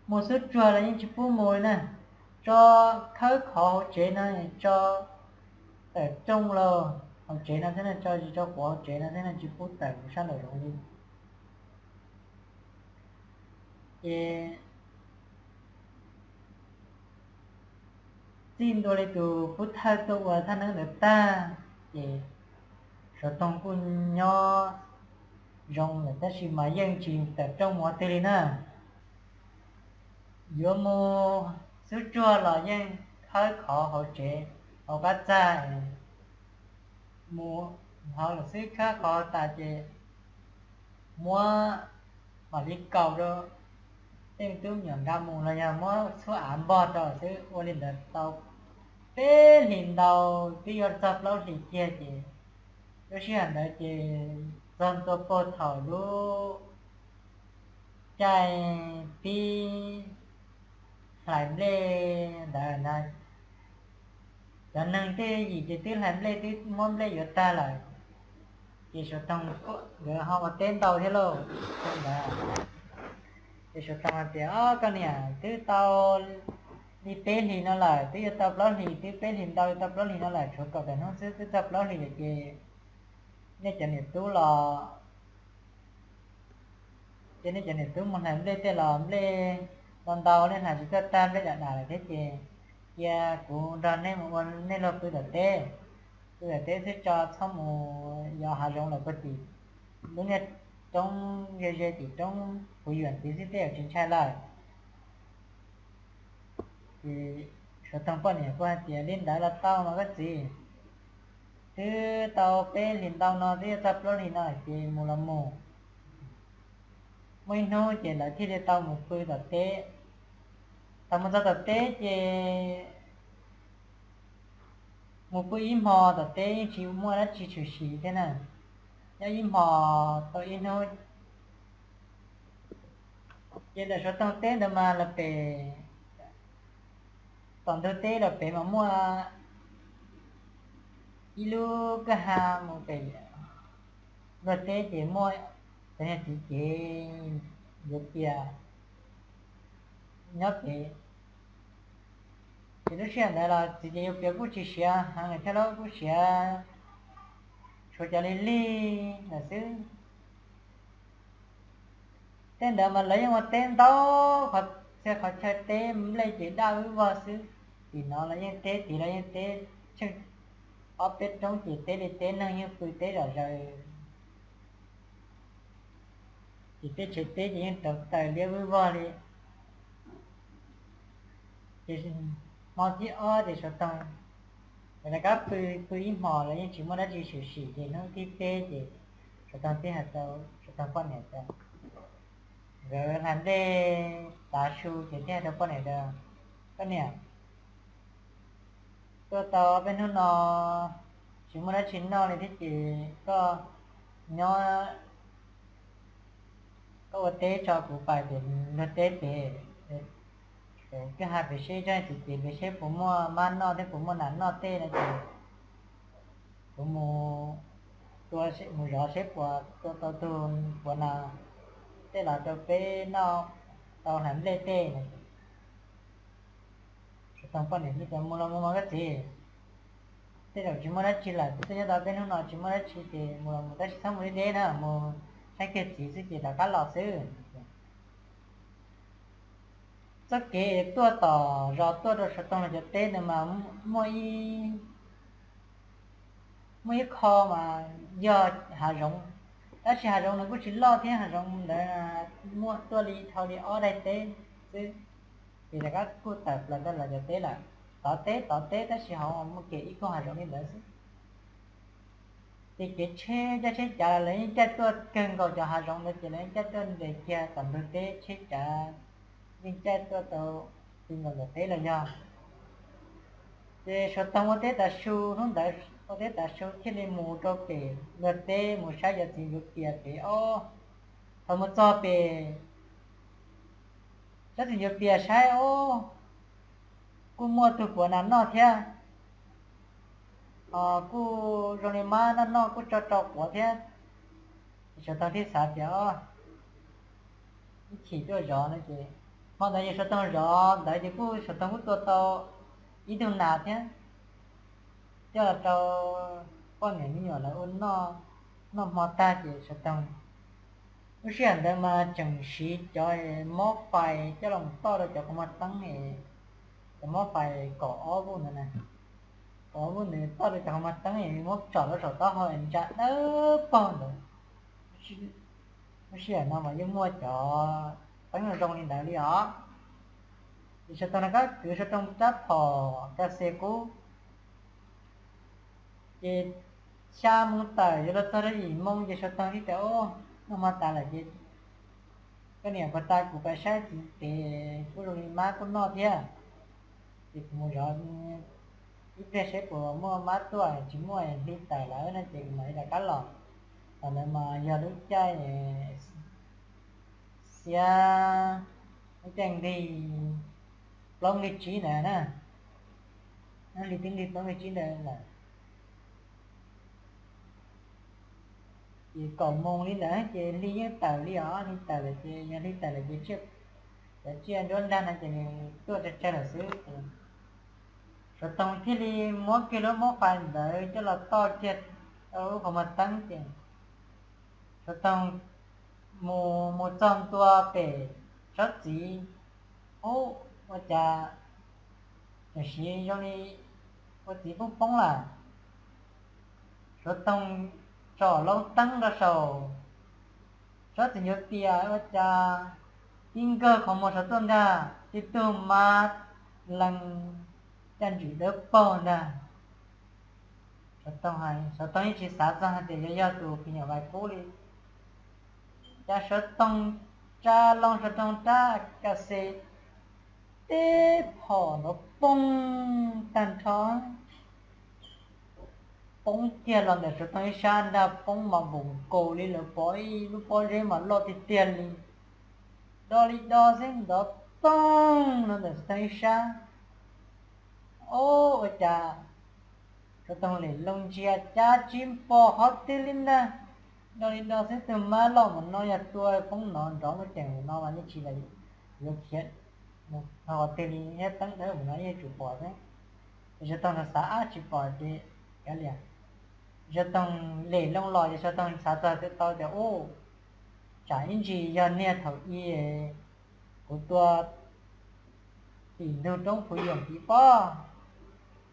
mus xub tsuag los yeej tsis pub mus li na. Tso khawb khov hauv tsev no, tso tawm rooj los hauv tsev no xwb na, tso tsis tso quav hauv tsev no xwb na, tsis pub tawm mus sab nraum zoov li. Ces txij ntua li tus pub thawj tuaj ua thaj neeb ntawd tag, ces Suav Toog kuj nyob zoo lawm tab sis mas yeej tsis tawm rooj mus qhov twg li na. Yuav mus xub tsuag los yeej khawb khov hauv tsev, hauv qab txag, mus hauv lawm xwb, khawb khov tas ces muab mam li kaus rau tej tub me nyuam nqa mus los yog muab txhub av npog rau xwb. Ua li ntawd tau peb hlis ntau, twb yuav txog plaub hlis kiag ces lub sij hawm ntawd ces txog ntua puag thaum lub caij pib hlais nplej ntawd na, cov neeg tej yim ces twb hlais nplej twb muab nplej yuav tag lawm, ces Suav Toog nkawd ho ua teb ntau thiab lauj. Ntawd ces Suav Toog hais tias, Ob, koj niam, twb tau li peb hlis no lawm, twb yuav tau plaub hlis, twb peb hlis ntau yuav tau plaub hlis no lawm, tshuav kaum tawm hnub xwb twb txog plaub hlis lawm ces nej cov niam tub los ces nej cov niam tub mus hlais nplej tej los nplej ntau ntau, nej hlais tsis txawj tag, nplej dam dam lawm thiab ces cia kuv nrog nej mus ua nej luag pw tom teb, pw tom teb xwb tso, txhob mus yos hav zoov lawm, puag tim lub niag roob ze ze tim roob puv ywm tid xwb, tej zaum tsis ntshai lawm. Ces Suav Toog poj niam kuj hais tias, Li ntawd los tau mas koj txiv, twb tau peb hlis ntau no twb yuav txog plaub hlis no ces mus los mus. Muaj ib hnub ces lawv thiaj li tau mus pw tom teb. Thaum mus txog tom teb ces mus pw ib hmo tom teb yeej tsis muaj dab tsi tshwm sim thiab na. Nyob ib hmo tau ib hnub, ces ntawm Suav Toog teb ntawd mas los pem, tom ntug teb los pem mas muaj ib lub kwj ha mus pem luag teb ces muaj cov niag txiv cev yuav pias nyob pem. Ces lub sij hawm ntawd los txiv cev yuav pias kuj tsis siav heev lawm thiab lauj, kuj siav tshuav cov lig lig lawm xwb. Tej ntawd mas lawv yeej ua teb ntau, qhov txhia qhov chaw teb nplej ces daj wb vog xwb. Tim no los yeej teb, tid los yeej teb, tsheej ob peb roob ces teb li teb, neeg yeej pw teb zom zaws. Ces tej tsev teb ces yeej rauv taws liab wb vog li. Ces hmo thib ob ces Suav Toog lawv rov qab pw, pw ib hmos los yeej tsis muaj dab tsi tshwm sim, ces hnub thib peb ces Suav Toog thiaj hais rau Suav Toog poj niam tias, nkawd hlais nplej tav su ces thiaj hais rau poj niam tias, Koj niam, tuaj tau peb hnub no tsis muaj dab tsi noj li thiab ces koj nyob, koj ua teb tso, kuv pais pem luag teb pem, kwj ha pem seb, tsob txiv ces pem seb puas muaj mab noj thiab puas muaj nas noj tej no ces kuv mus tua, mus zov seb puas tua tau tug puav nas tej los rau peb noj, tau hlais nplej tej no. Suav Toog poj niam tias, Mus los mus mas koj txiv, tej zaum tsis muaj dab tsi lawm, twb tuaj nyob tau peb hnub no tsis muaj dab tsi ces mus los mus, tab sis txhob mus deb deb na, mus saib kiag txiv xwb ces rov qab los xwb. Txoj kev tuaj tom zos tuaj rau Suav Toog lawv cov teb ntawd mas muaj ib, muaj ib qho mas yog hav zoov, tab sis hav zoov nws kuj tsis loj thiab, hav zoov ntawd muaj tuaj li dhau li ob daim teb xwb. Ces rov qab kuj tawm plaws rau lawv cov teb lawm, tov teb tov teb tab sis hauv muaj kiag ib koog hav zoov li ntawd xwb. Ces kev tsheb caij tsheb cav los lawv yeej caij tuaj kawg nkaus cov hav zoov ntawd ces lawv yeej caij tuaj nres kiag tom ntug teb, tsheb cav yeej caij tuaj tau ti nkaus tom teb los yog. Ces Suav Toog ua teb tav su, hnub ntawd ua teb tav su thiaj li mus rau pem luag teb mus saib cov txiv ncuav pias pem ob. Thaum mus txog pem, cov txiv ncuav pias saib ob, kuj muaj tug puav nas noj thiab, kuj zoo li mab noj noj kuj tso rau quav thiab. Suav Toog thiaj xav tias, ib chim tuaj zov no ces, hmo ntawd yog Suav Toog zov ntawd ces kuj Suav Toog kuj tua tau ib tug nas thiab, coj los rau poj niam me nyuam lawv ua noj. Noj hmo tag ces Suav Toog, lub sij hawm ntawd mas tseem siv cov mob fais coj los toj rau cov qhov muag teeb, cov mob fais kaum ob vuj ntawd na, kaum ob vuj ntawd toj rau cov qhov muag teeb es muab tsom rau saum taub hau ntsa dawb paug ntawd. Lub sij hawm no mas yeej muaj cov teeb zoo li ntawd li os. Ces Suav Toog rov qab kwv Suav Toog rab phom ka xes qub, ces xya moo tawm yuav luag txog rau yim moo ces Suav Toog thiaj tias, noj hmo tas lawm ces koj niam puas tas kuv pais saib txiv pem, kuj zoo li mab kuj noj thiab. Ces kuv mus zov ib pliag seb puas muaj mab tuaj, tsis muaj hli tawm lawm no ces kuv mam li rov qab los. Thaum ntawd mas yog lub caij xiab, lub caij nqig plaub nqig tsib ntawd na, lub hli twb nqig plaub nqig tsib ntawd lawm. Ces kaum moo li ntawd ces hli yeej tawm li os, hli tawm lawm ces yog hli tawm lawm ces tsiaj, cov tsiaj nruab nrag no ces nws tuaj tsawg tsawg lawm xwb. Suav Toog thiaj li muab kiag lub mob fais ntawd coj los toj kiag rau lub qhov muag teeb ces Suav Toog mus mus txog ntua pem tsob txiv, ub, ua cas tam sim zoo li ua txiv poob poob lawm. Suav Toog tsom loo teeb rau saum tsob txiv ncuav pias ua cas tib nkawg qhov muag saum tuaj ntag, tib tug mab lees caj ntswm dawb paug ntag. Suav Toog hais, Suav Toog yeej tsis xav txog hais tias yuav yog tus phim nyuj vais qub li. Cas Suav Toog tsa loo, Suav Toog rab ka xes, teb phom nrov poob tag nrho, poob kiag los ntawm Suav Toog ib sab ntag, poob mas npaum nkaus li lawv pov ib lub pob zeb mas loj tiag tiag li, do li do xwb nrov poob los ntawm Suav Toog ib sab. Ob, ua cas Suav Toog lem loo ntsia cab tsib npo qhov twg li ntag, do li do xwb, tug mab loj mus no yog tua poob no nrov muaj ceem mus no mas yeej tsis lam yuav khiav mus qhov twg li, thiab teeb dawb mus no yeej yuav tsum pom xwb. Ces Suav Toog xav xav ab tsis pom ces kav liam. Suav Toog lem loo los ces Suav Toog xav txog tau tias ub, tsam ib ntsis yog niag thaum i kuv tua tim ntug roob Phuv Yoom tid pob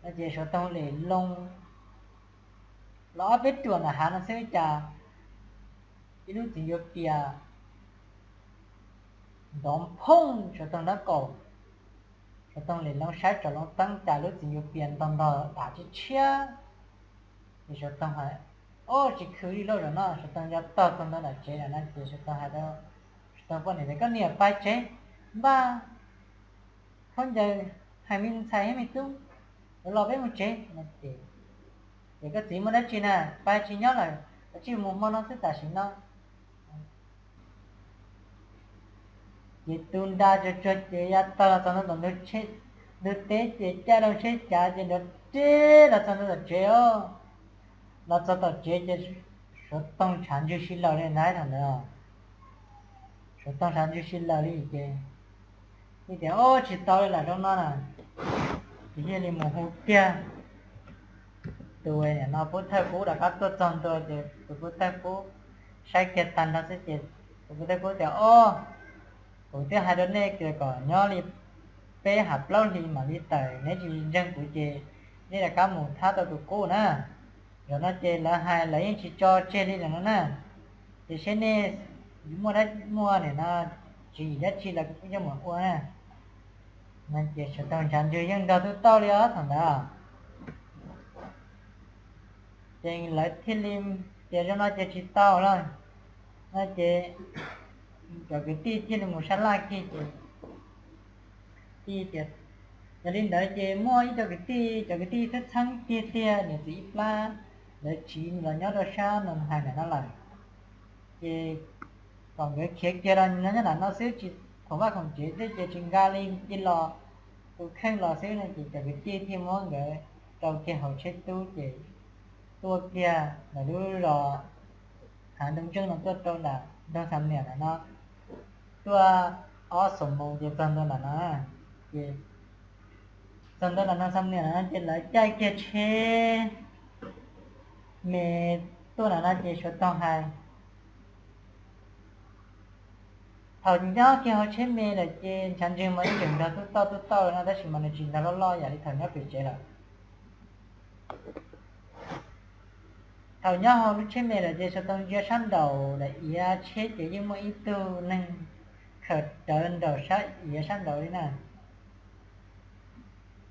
no ces Suav Toog lem loo los ob peb ruam nram hav no xwb cas ib lub txiv ncuav pias nrov phooj Suav Toog nraub qaum. Suav Toog lem loo saib tsom loo teeb cas lub txiv ncuav pias ntog ntog dam tshiab tshiab. Ces Suav Toog hais, ob, tsis khwv li lauj, zaum no Suav Toog nco tog txog ntua tom tsev lawm no ces Suav Toog hais rau Suav Toog poj niam tias koj niam pais tsev, npaj khaub ncaws, hais me ntxhais thiab me tub, yuav los peb mus tsev no ces, ces koj txiv muaj dab tsi na, pais tsis nyob lawm, kav tsij mus hmo no xwb tam sim no. Ces tu nra tsuag tsuag ces ya tog los txog ntua tom ntug teb ces caij loo tsheb cav ces nrov reb los txog ntua tom tsev os. Los txog tom tsev ces Suav Toog tshav ntswg si laws li ntag thaum ntawd. Suav Toog tshav ntswg si laws li ces, tias ob, tsis tau li lawm zoo no na, ces thiaj li mus hu kiag tus niam no pub thawj qub rov qab tuaj txog ntua ces tus pub thawj qub saib kiag tag nrho xwb ces tus pub thawj qub tias ob, kuv twb hais rau nej tias kom nyob li peb hais plaub hlis mam li tawm, neb tsis ntseeg kuv ces neb rov qab mus thab tau tus qub na. Zaum no ces lawv hais lawv yeej tsis tso tseg li lawm no na, ces seb nej muaj dab muaj niam no tswv yim dab tsi los kuv kuj coj mus ua na. No ces Suav Toog ntshav ntswg yeej nrog tub tauj li os thaum ntawd. Ces lawv thiaj li tias zoo no ces tsis tau lawm no ces cov kwv tij thiaj li mus sab laj kiag ces, yog li ntawd ces muaj ib co kwv tij, cov kwv tij txheeb txheeb tiag tiag, niam txiv ib plab, lawv tsiv los nyob rau sab Noo Hais ntawm no lawm. Ces kom nkawd khiav kiag los nyob nram no xwb, tsis khoom vaj khoom tsev thiab ces tsis nqa li cia los tus kheej los xwb no ces cov kwv tij thiaj muab nkawd rau kiag hauv tsheb tub ces tuaj kiag ntawm lub zos Hav Ntoo Ntseej no tuaj rau nram nroog Xam Niam ntawm no, tuaj ob xuab moos ces txog ntua nram no. Ces txog ntua nram nroog Xam Niam ntawm no ces lawv caij kiag tsheb me tuaj nram no ces Suav Toog hais, thaum nyob kiag hauv tsheb me lawm ces ntshav ntswg mas yeej tseem nrog tub tauj tub tauj no tab sis mas nws tsis nrog loj loj yam li thaum nyob pem tsev lawm. Thaum nyob hauv lub tsheb me lawm ces Suav Toog ntsia sab nraum daim iav tsheb ces yeej muaj ib tug neeg khaws rawv nraum sab iav sab nraud li na.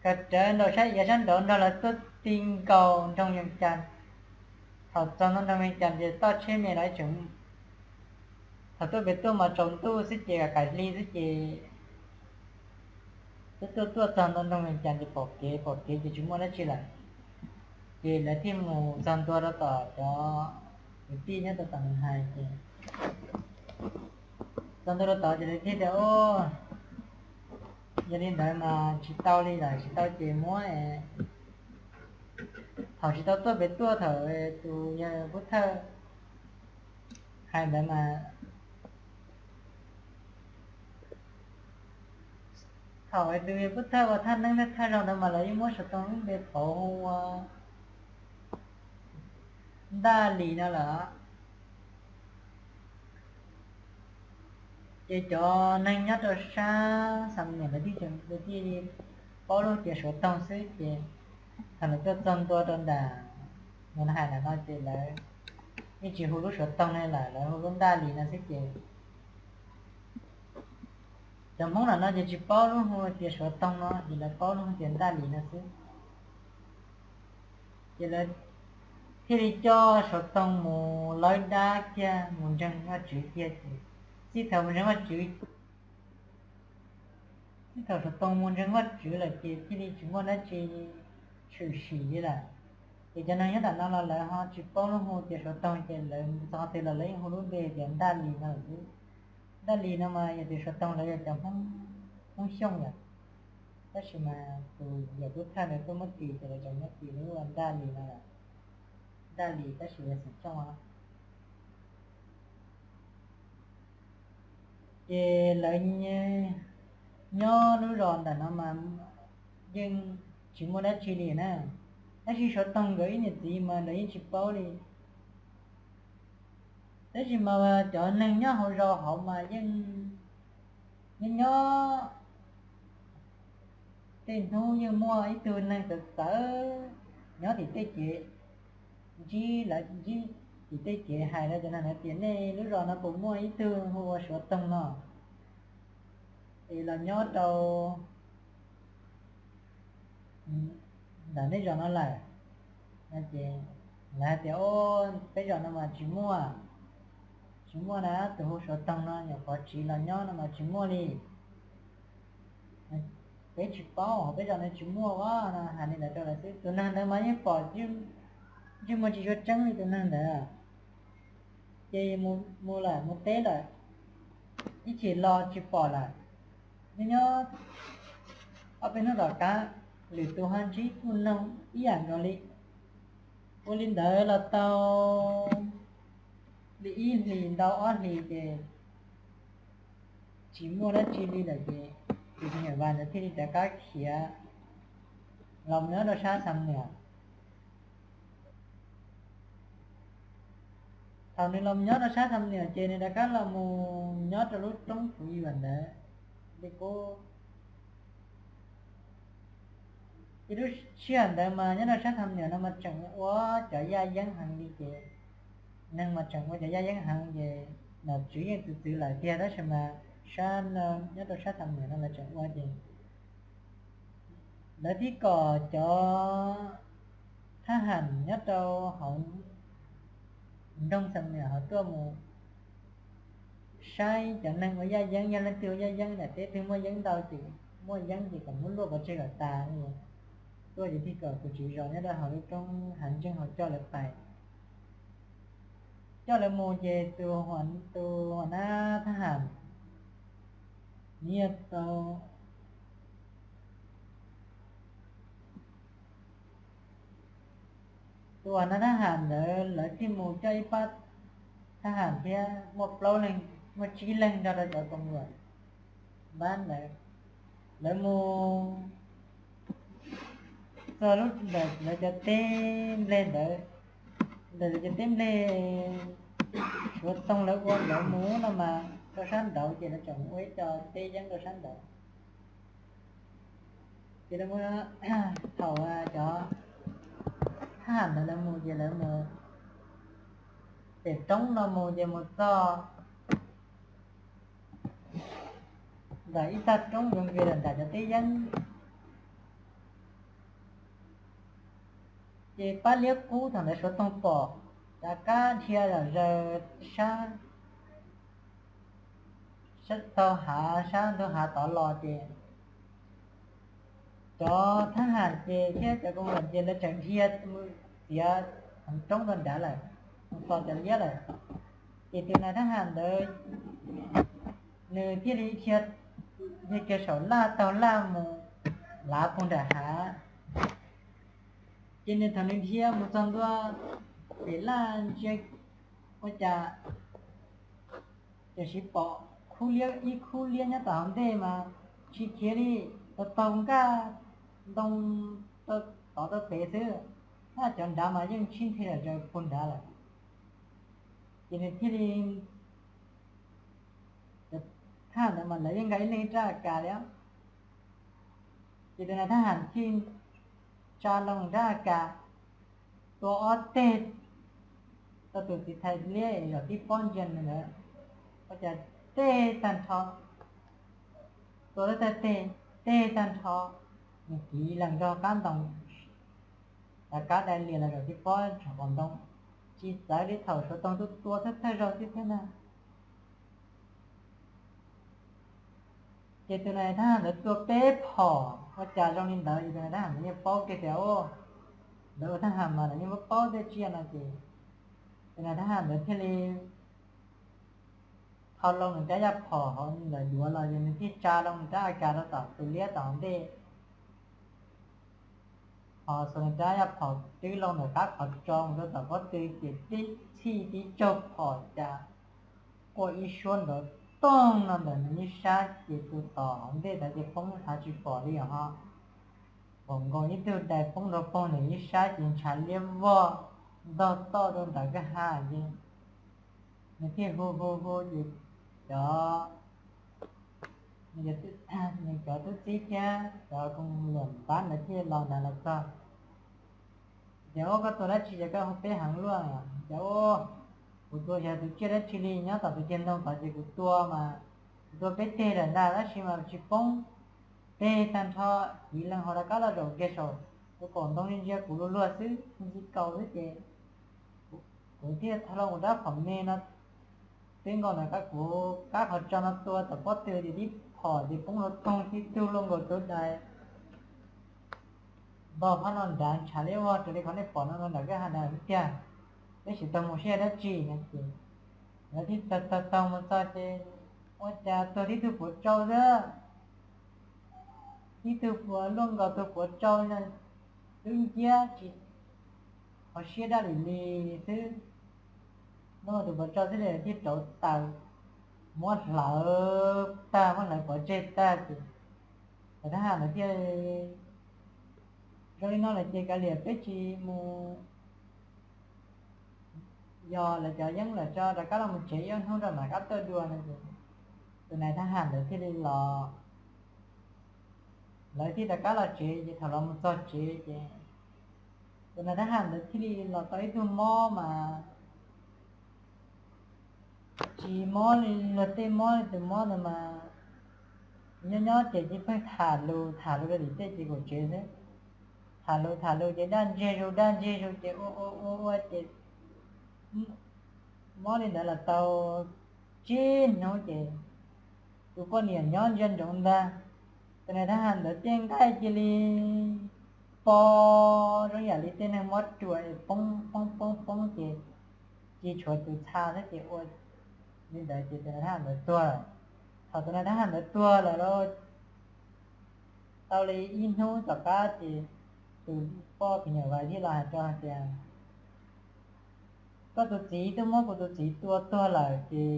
Khaws rawv nraum sab iav sab nraud nrog lawv tuaj ti nkaus nroog Vees Cas. Thaum txog ntua nroog Vees Cas ces toj tsheb me lawv tseem, thaum tuaj pem tuaj mas tsaus ntuj xwb ces qaim hli xwb ces tuaj tuaj tuaj txog ntua nroog Vees Cas ces pom kev, pom kev ces tsis muaj dab tsi lawm. Ces lawv thiaj mus txog ntua rau tom cov kwv tij nyob rau tom Noo Hais ces txog ntua rau tod ces lawv thiaj tias, o, yog li ntawd mas tsis tau li lawm, tsis tau ces muab, thaum tsis tau tuaj pem tuaj thaum tus yawg Pub Thawj hais ntawd mas, thaum tus yawg Pub Thawj ua thaj neeb thawj thawj zaug ntawd mas lawv yeej muab Suav Toog lub npe pauv hu ua Ntaj Lis no lawm. Ces cov neeg nyob rau sab Xam Niam lawv thiaj li paub lub tias Suav Toog xwb ces thaum lawv tuaj txog ntua rau nram Noo Hais ntawm no ces lawv yeej tsis hu lub Suav Toog no lawm, lawv hu lub Ntaj Lis no xwb ces cov Hmoob ntawm no ces tsis paub lub hu tias Suav Toog no ces lawv paub lub hu tias Ntaj Lis no xwb. Ces lawv thiaj li coj Suav Toog mus lawb dab kiag mus ntseeg Vajtswv kiag ces txij thaum mus ntseeg Vajtswv, txij thaum Suav Toog mus ntseeg Vajtswv lawm ces thiaj li tsis muaj dab tsi tshwm sim li lawm. Ces cov neeg nyob ntawm no los lawv ho tsis paub lub hu tias Suav Toog ces lawv txog qhov twg los lawv yeej hu lub npe tias Ntaj Lis no lawm xwb. Ntaj Lis no mas yog tias Suav Toog lawv yog cov Hmoob Xyooj yom, tab sis mas tus yawg Pub Thawj ntawd tuaj muab tis ces lawv tseem muab tis lub ua Ntaj Lis no lawm. Ntaj Lis tab sis yog xeem Xyooj os. Ces lawv nyob lub zos ntawm no mas yeej tsis muaj dab tsi li na, tab sis Suav Toog nkawd ib niam txiv mas lawv yeej tsis paub li. Tab sis mas cov neeg nyob hauv zos hauv mas yeej nyob nyob tej hnub yeej muaj ib tug neeg txawv txawv nyob tim tej kev, ntsib lawv ntsib tim tej kev hais rau cov neeg ntawd tias nej lub zos no puas muaj ib tug hu ua Suav Toog no es los nyob rau ntawm nej zos no lawm no ces lawv hais tias, o, peb zos no mas tsis muaj, tsis muaj na, tus hu Suav Toog no nyuam qhuav tsiv los nyob no mas tsis muaj li. Peb tsis paub, peb zos no tsis muaj os no hais li ntawd rau lawv xwb. Tus neeg ntawd mas yeej pom ntsej muag tsis tshua tseeb li tus neeg ntawd. Ces mus lawm mus teb lawm, ib chim los tsis pom lawm. Nyob nyob ob peb hnub tom qab lwm tus ho ntsib kuj noog ib yam nkaus li. Ua li ntawd los tau li ib hlis ntau ob hlis ces tsis muaj dab tsi li lawm ces tus me nyuam Vas ntawd thiaj li rov qab khiav los mus nyob rau sab Xam Niam. Thaum nws los nyob rau sab Xam Niam ces nws rov qab los mus nyob rau lub roob Fuv Yuam ntawd li qub. Ces lub sij hawm ntawd mas nyob rau sab Xam Niam no mas tseem ua cov yaj yeeb heev li ces, neeg mas tseem ua cov yaj yeeb heev ces nom tswv yeej txwv txwv lawm tiag tab sis mas sab, nyob rau sab Xam Niam no lawv tseem ua ces Lawv thiaj kom cov thab ham nyob rau hauv nroog Xam Nuas ho tuaj mus saib cov neeg ua yaj yeeb, yog leej twg ua yaj yeeb, daim teb twg muaj yeeb ntau ces muaj yeeb ces kom muab luaj pov tseg kom tas. Tuaj ces thiaj kom tus tswv zos nyob rau hauv lub roob hav ntseej ho coj lawv pais. Coj lawv mus ces tus, tus huam nab thab ham, nws yog tau tus huam nab thab ham ntawd lawv thiaj mus coj ib pab thab ham thiab muaj plaub leeg, muaj tsib leeg nrog rau cov koom luam npab ntawd, lawv mus txog lub ntawm lawv cov teb nplej ntawd, ntawm lawv cov teb nplej Suav Toog lawv ua lawv mus no mas rau sab nraud ces lawv tseem ua ib co teb yeeb rau sab nraud. Ces lawv mus, thaum cov thab ham ntawd lawv mus ces lawv mus pem roob no mus ces mus txog ntawm ib tag roob yuav nqis los nram cov teb yeeb. Ces pab liab qub thaum ntawd Suav Toog pom rov qab dhia zom zaws sab, sab taug hav, sab ntug hav tod los ces cov thab ham ces thiab cov koom luam ces lawv tseem dhia mus txiav hauv roob rau nrad lawm, mus tos cov liab lawm. Ces tus nais thab ham ntawd nws thiaj li dhia, dhia kiag saum laj taug laj mus lav puag nram hav. Ces nws thaum nws dhia mus txog ntua pem laj ntsia ua cas txawm sis pom khub liab, ib khub liab nyob tom hauv ntej mas tsis khiav li, tau taug nkaj ntoo tod rau pem xwb, tab cov nrad mas yeej sib nthe zom zaws puag nrad lawm. Ces nws thiaj li, thab ham ntawd mas lawv yeej nqa ib leeg rab A K li. Ces tus nais thab ham thiaj tsa loo rab A K tua ob teg rau tus txiv thais liab es zaum tib pob ntsia nws ntawd, ua cas teg tag nrho, tua tau teg, teg tag nrho, nws kiv lees nrog qab ntoo, rov qab dai lias los zaum tib pob tsoom qos ntoo, tsis txawv li thaum Suav Toog tuaj tua thawj thawj zaug xwb thiab na. Ces tus nais thab ham ntawd tua peb phom ua cas zoo li ntawd, ces tus nais thab ham ntawd yeej paub kiag tias, ntawd ua thab ham mas lawv yeej paub paub tej tsiaj no ces tus nais thab ham ntawd thiaj li tho loo nws rab yaj phom hauv ntawm duav los, ces nws thiaj tsa loo nws rab A K rau tom tus liab tom hauv ntej. Ho xuas nws rab yaj phom twb loo ntawm qab qhov tso mus rau tom pob tw ces tib txhij tib tsaug phom cas quaj ib suab nrov toog no ntawm nws ib sab, ces tus tom hauv ntej ntawd ces poob nthav tsis pom li os ho. Nkaus nkaus ib tug dais poob rau pog nws ib sab ces ntshav liab vog ntog toj rau nram kwj ha ces nws thiaj hu hu hu ces cov, nws cov tub txib thiab cov koom luam npab ntawd thiaj los ntawd los txog. Ces ua koj tua dab tsi ces koj hu peb heev luaj? Ces ua kuv tua yog tus tsiaj dab tsi li nyob tom tus ceg ntoo tod ces kuv tua mas, kuv tua peb teg lawm ntag tab sis mas tsis poob, teg tag nrho, kiv lees hauv rov qab los zaum kiag saum tus kaum ntoo ntsia kuv luag luag xwb, ntxi kaus xwb ces kuv thiaj tho loo kuv rab phom me no twb nkaus ntawm qab kuv qab qhov tso no tua tom pob tw ces tib phom ces poob rau toog tib tug luaj nkaus tus dais npog phab no nrad ntshav liab vog raws li qhov nej pom no rau nram kwj ha nrad tiag. Peb sim taug mus saib yog dab tsi no ces lawv thiaj taug taug mus txog ces ua cas tuag tib tug puav tsau xwb. Tib tug puav luaj nkaus tus puav tsau no, lub nciab tsis qhov siab dab li li xwb. Luaj nkaus tus puav tsau xwb ces thiaj rauv taws, muab hlawv tag, muab hlawv pov tseg tag ces thab ham ntawd thiaj, zoo li no lawm ces kav liam peb tsis mus yos lawv cov yeeb lawm tso, rov qab los mus tsev ib ob hnub rau mam rov qab tuaj dua no ces tus nais thab ham ntawd thiaj li los, lawv thiaj rov qab los tsev ces thaum los mus txog tsev ces tus nais thab ham ntawd thiaj li los tau ib tug mob mas tsis mob li luag tej mob li, tus mob ntawd mas Nyob nyob ces cia li pheej tham lus tham lus rau tim tej ces kaum tsev xwb. Tham lus tham lus ces daj ntseg zus daj ntseg zus ces ua ua ua ua ces mob li ntawd los tau tsib hnub ces tus poj niam nyob ntsia nroos ntag, tus nais thab ham ntawd tej nqaij cia li poob zoo yam li tej neeg mob ruas es poob poob poob poob ces cia li tshuav tus txha thiab ces ua li ntawd ces tus nais thab ham ntawd tuag lawm. Thaum tus nais thab ham ntawd tuag lawm los tau li ib hnub tom qab ces tus poj phim nyuj vais thiaj los hais rau hais tias, koj tus txiv twb muab kuv tus txiv tua tuag lawm ces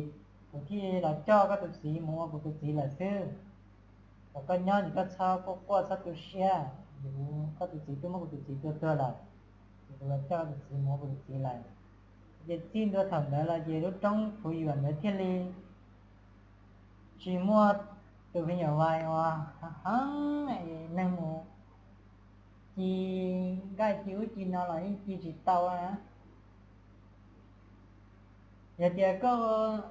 kuv thiaj los coj koj tus txiv mus ua kuv tus txiv lawm xwb. Kom koj nyob ces koj txhob quaj quaj txhob tu siab, koj tus txiv twb muab kuv tus txiv tua tuag lawm, ces kuv los coj koj tus txiv mus ua kuv tus txiv lawm. Ces txij ntua thaum ntawd los ces lub roob Phuv Yuam ntawd thiaj li tsis muaj tus phim nyuj vais uas heev, neeg mus ci nqaij ci ub ci no los yeej ci tsis tau na. Yog tias koj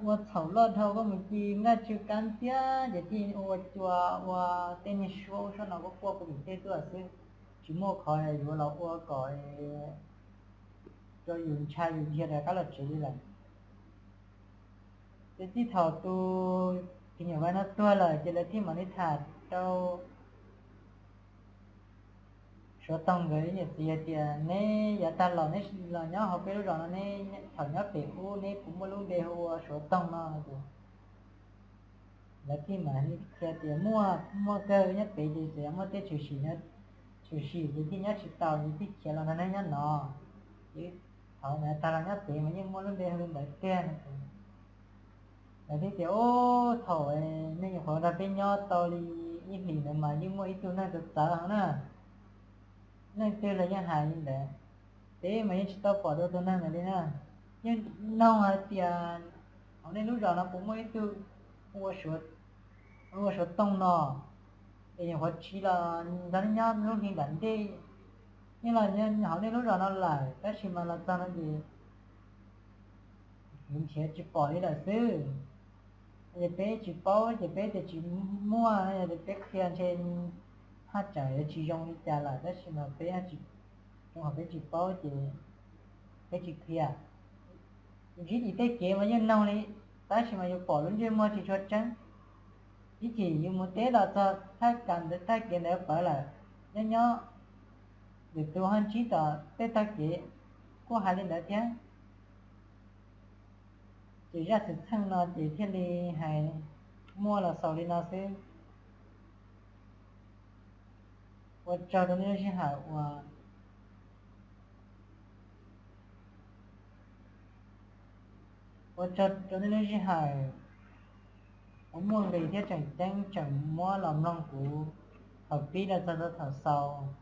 ua txhaum loj dhau koj mus ci nqaij tsw kab ntxiab ces thiaj ua cua ua tej niag suab ub suab no quaj quaj puv tim tej tuaj xwb, tsis muaj qhov yuav los ua kom rau yus ntshai yus dhia rov qab los tsev li lawm. Ces txij thaum tus phim nyuj vais no tuag lawm ces lawv thiaj mam li tham rau Suav Toog nkawd ib niam txiv hais tias, neb yav tag los neb los nyob hauv peb lub zos no, neb thaum nyob pem ub neb puas muaj lub npe hu ua Suav Toog no? Lawv thiaj mam li qhia tias muaj, muaj kawg, nyob pem ces txawm muaj tej tshwm sim, tshwm sim ces thiaj nyob tsis tau ces thiaj khiav los nrog neb nyob no. Ces thaum ntawd tag los nyob pem mas yeej muaj lub npe hu li ntawd tiag no. Lawv thiaj tias, ub, thaum nej nyuam qhuav nrog peb nyob tau li ib hlis ntawd mas yeej muaj ib tug neeg txawv txawv heev na. Leej twg los yeej hais li ntawd, peb mas yeej tsis tau pom dua tus neeg ntawd li na. Yeej noog hais tias hauv nej lub zos no puas muaj ib tug hu ua Suav Toog no, es nyuam qhuav tsiv los nrog nej nyob lub hli nram ntej, yeej los hauv nej lub zos no lawm tab sis mas los txog no ces nrhiav tsis pom li lawm xwb. Ces peb tsis paub ces peb tias tsis muaj, yog tias peb qhia ntshe haj tseem yuav tsis zoo li cas lawm tab sis mas peb, zoo qhov peb tsis paub ces peb tsis qhia. Ntsib tim tej kev mas yeej noog li, tab sis mas yus pom lub ntsej muag tsis tshua tseeb. Ib chim yus mus teb los txog thaj kev ntawd pawv lawm, nyob nyob lwm tus ho ntsib tom tej tog kev kuj hais li ntawd thiab. Ces zaj xwm txheej no ces thiaj li hais muaj los xaus li no xwb. Ua tsaug rau nej lub sij hawm uas, ua tsaug rau nej lub sij hawm uas muaj nqis thiab tseem ceeb tseem muab los mloog kuv thaum pib los txog rau thaum xaus.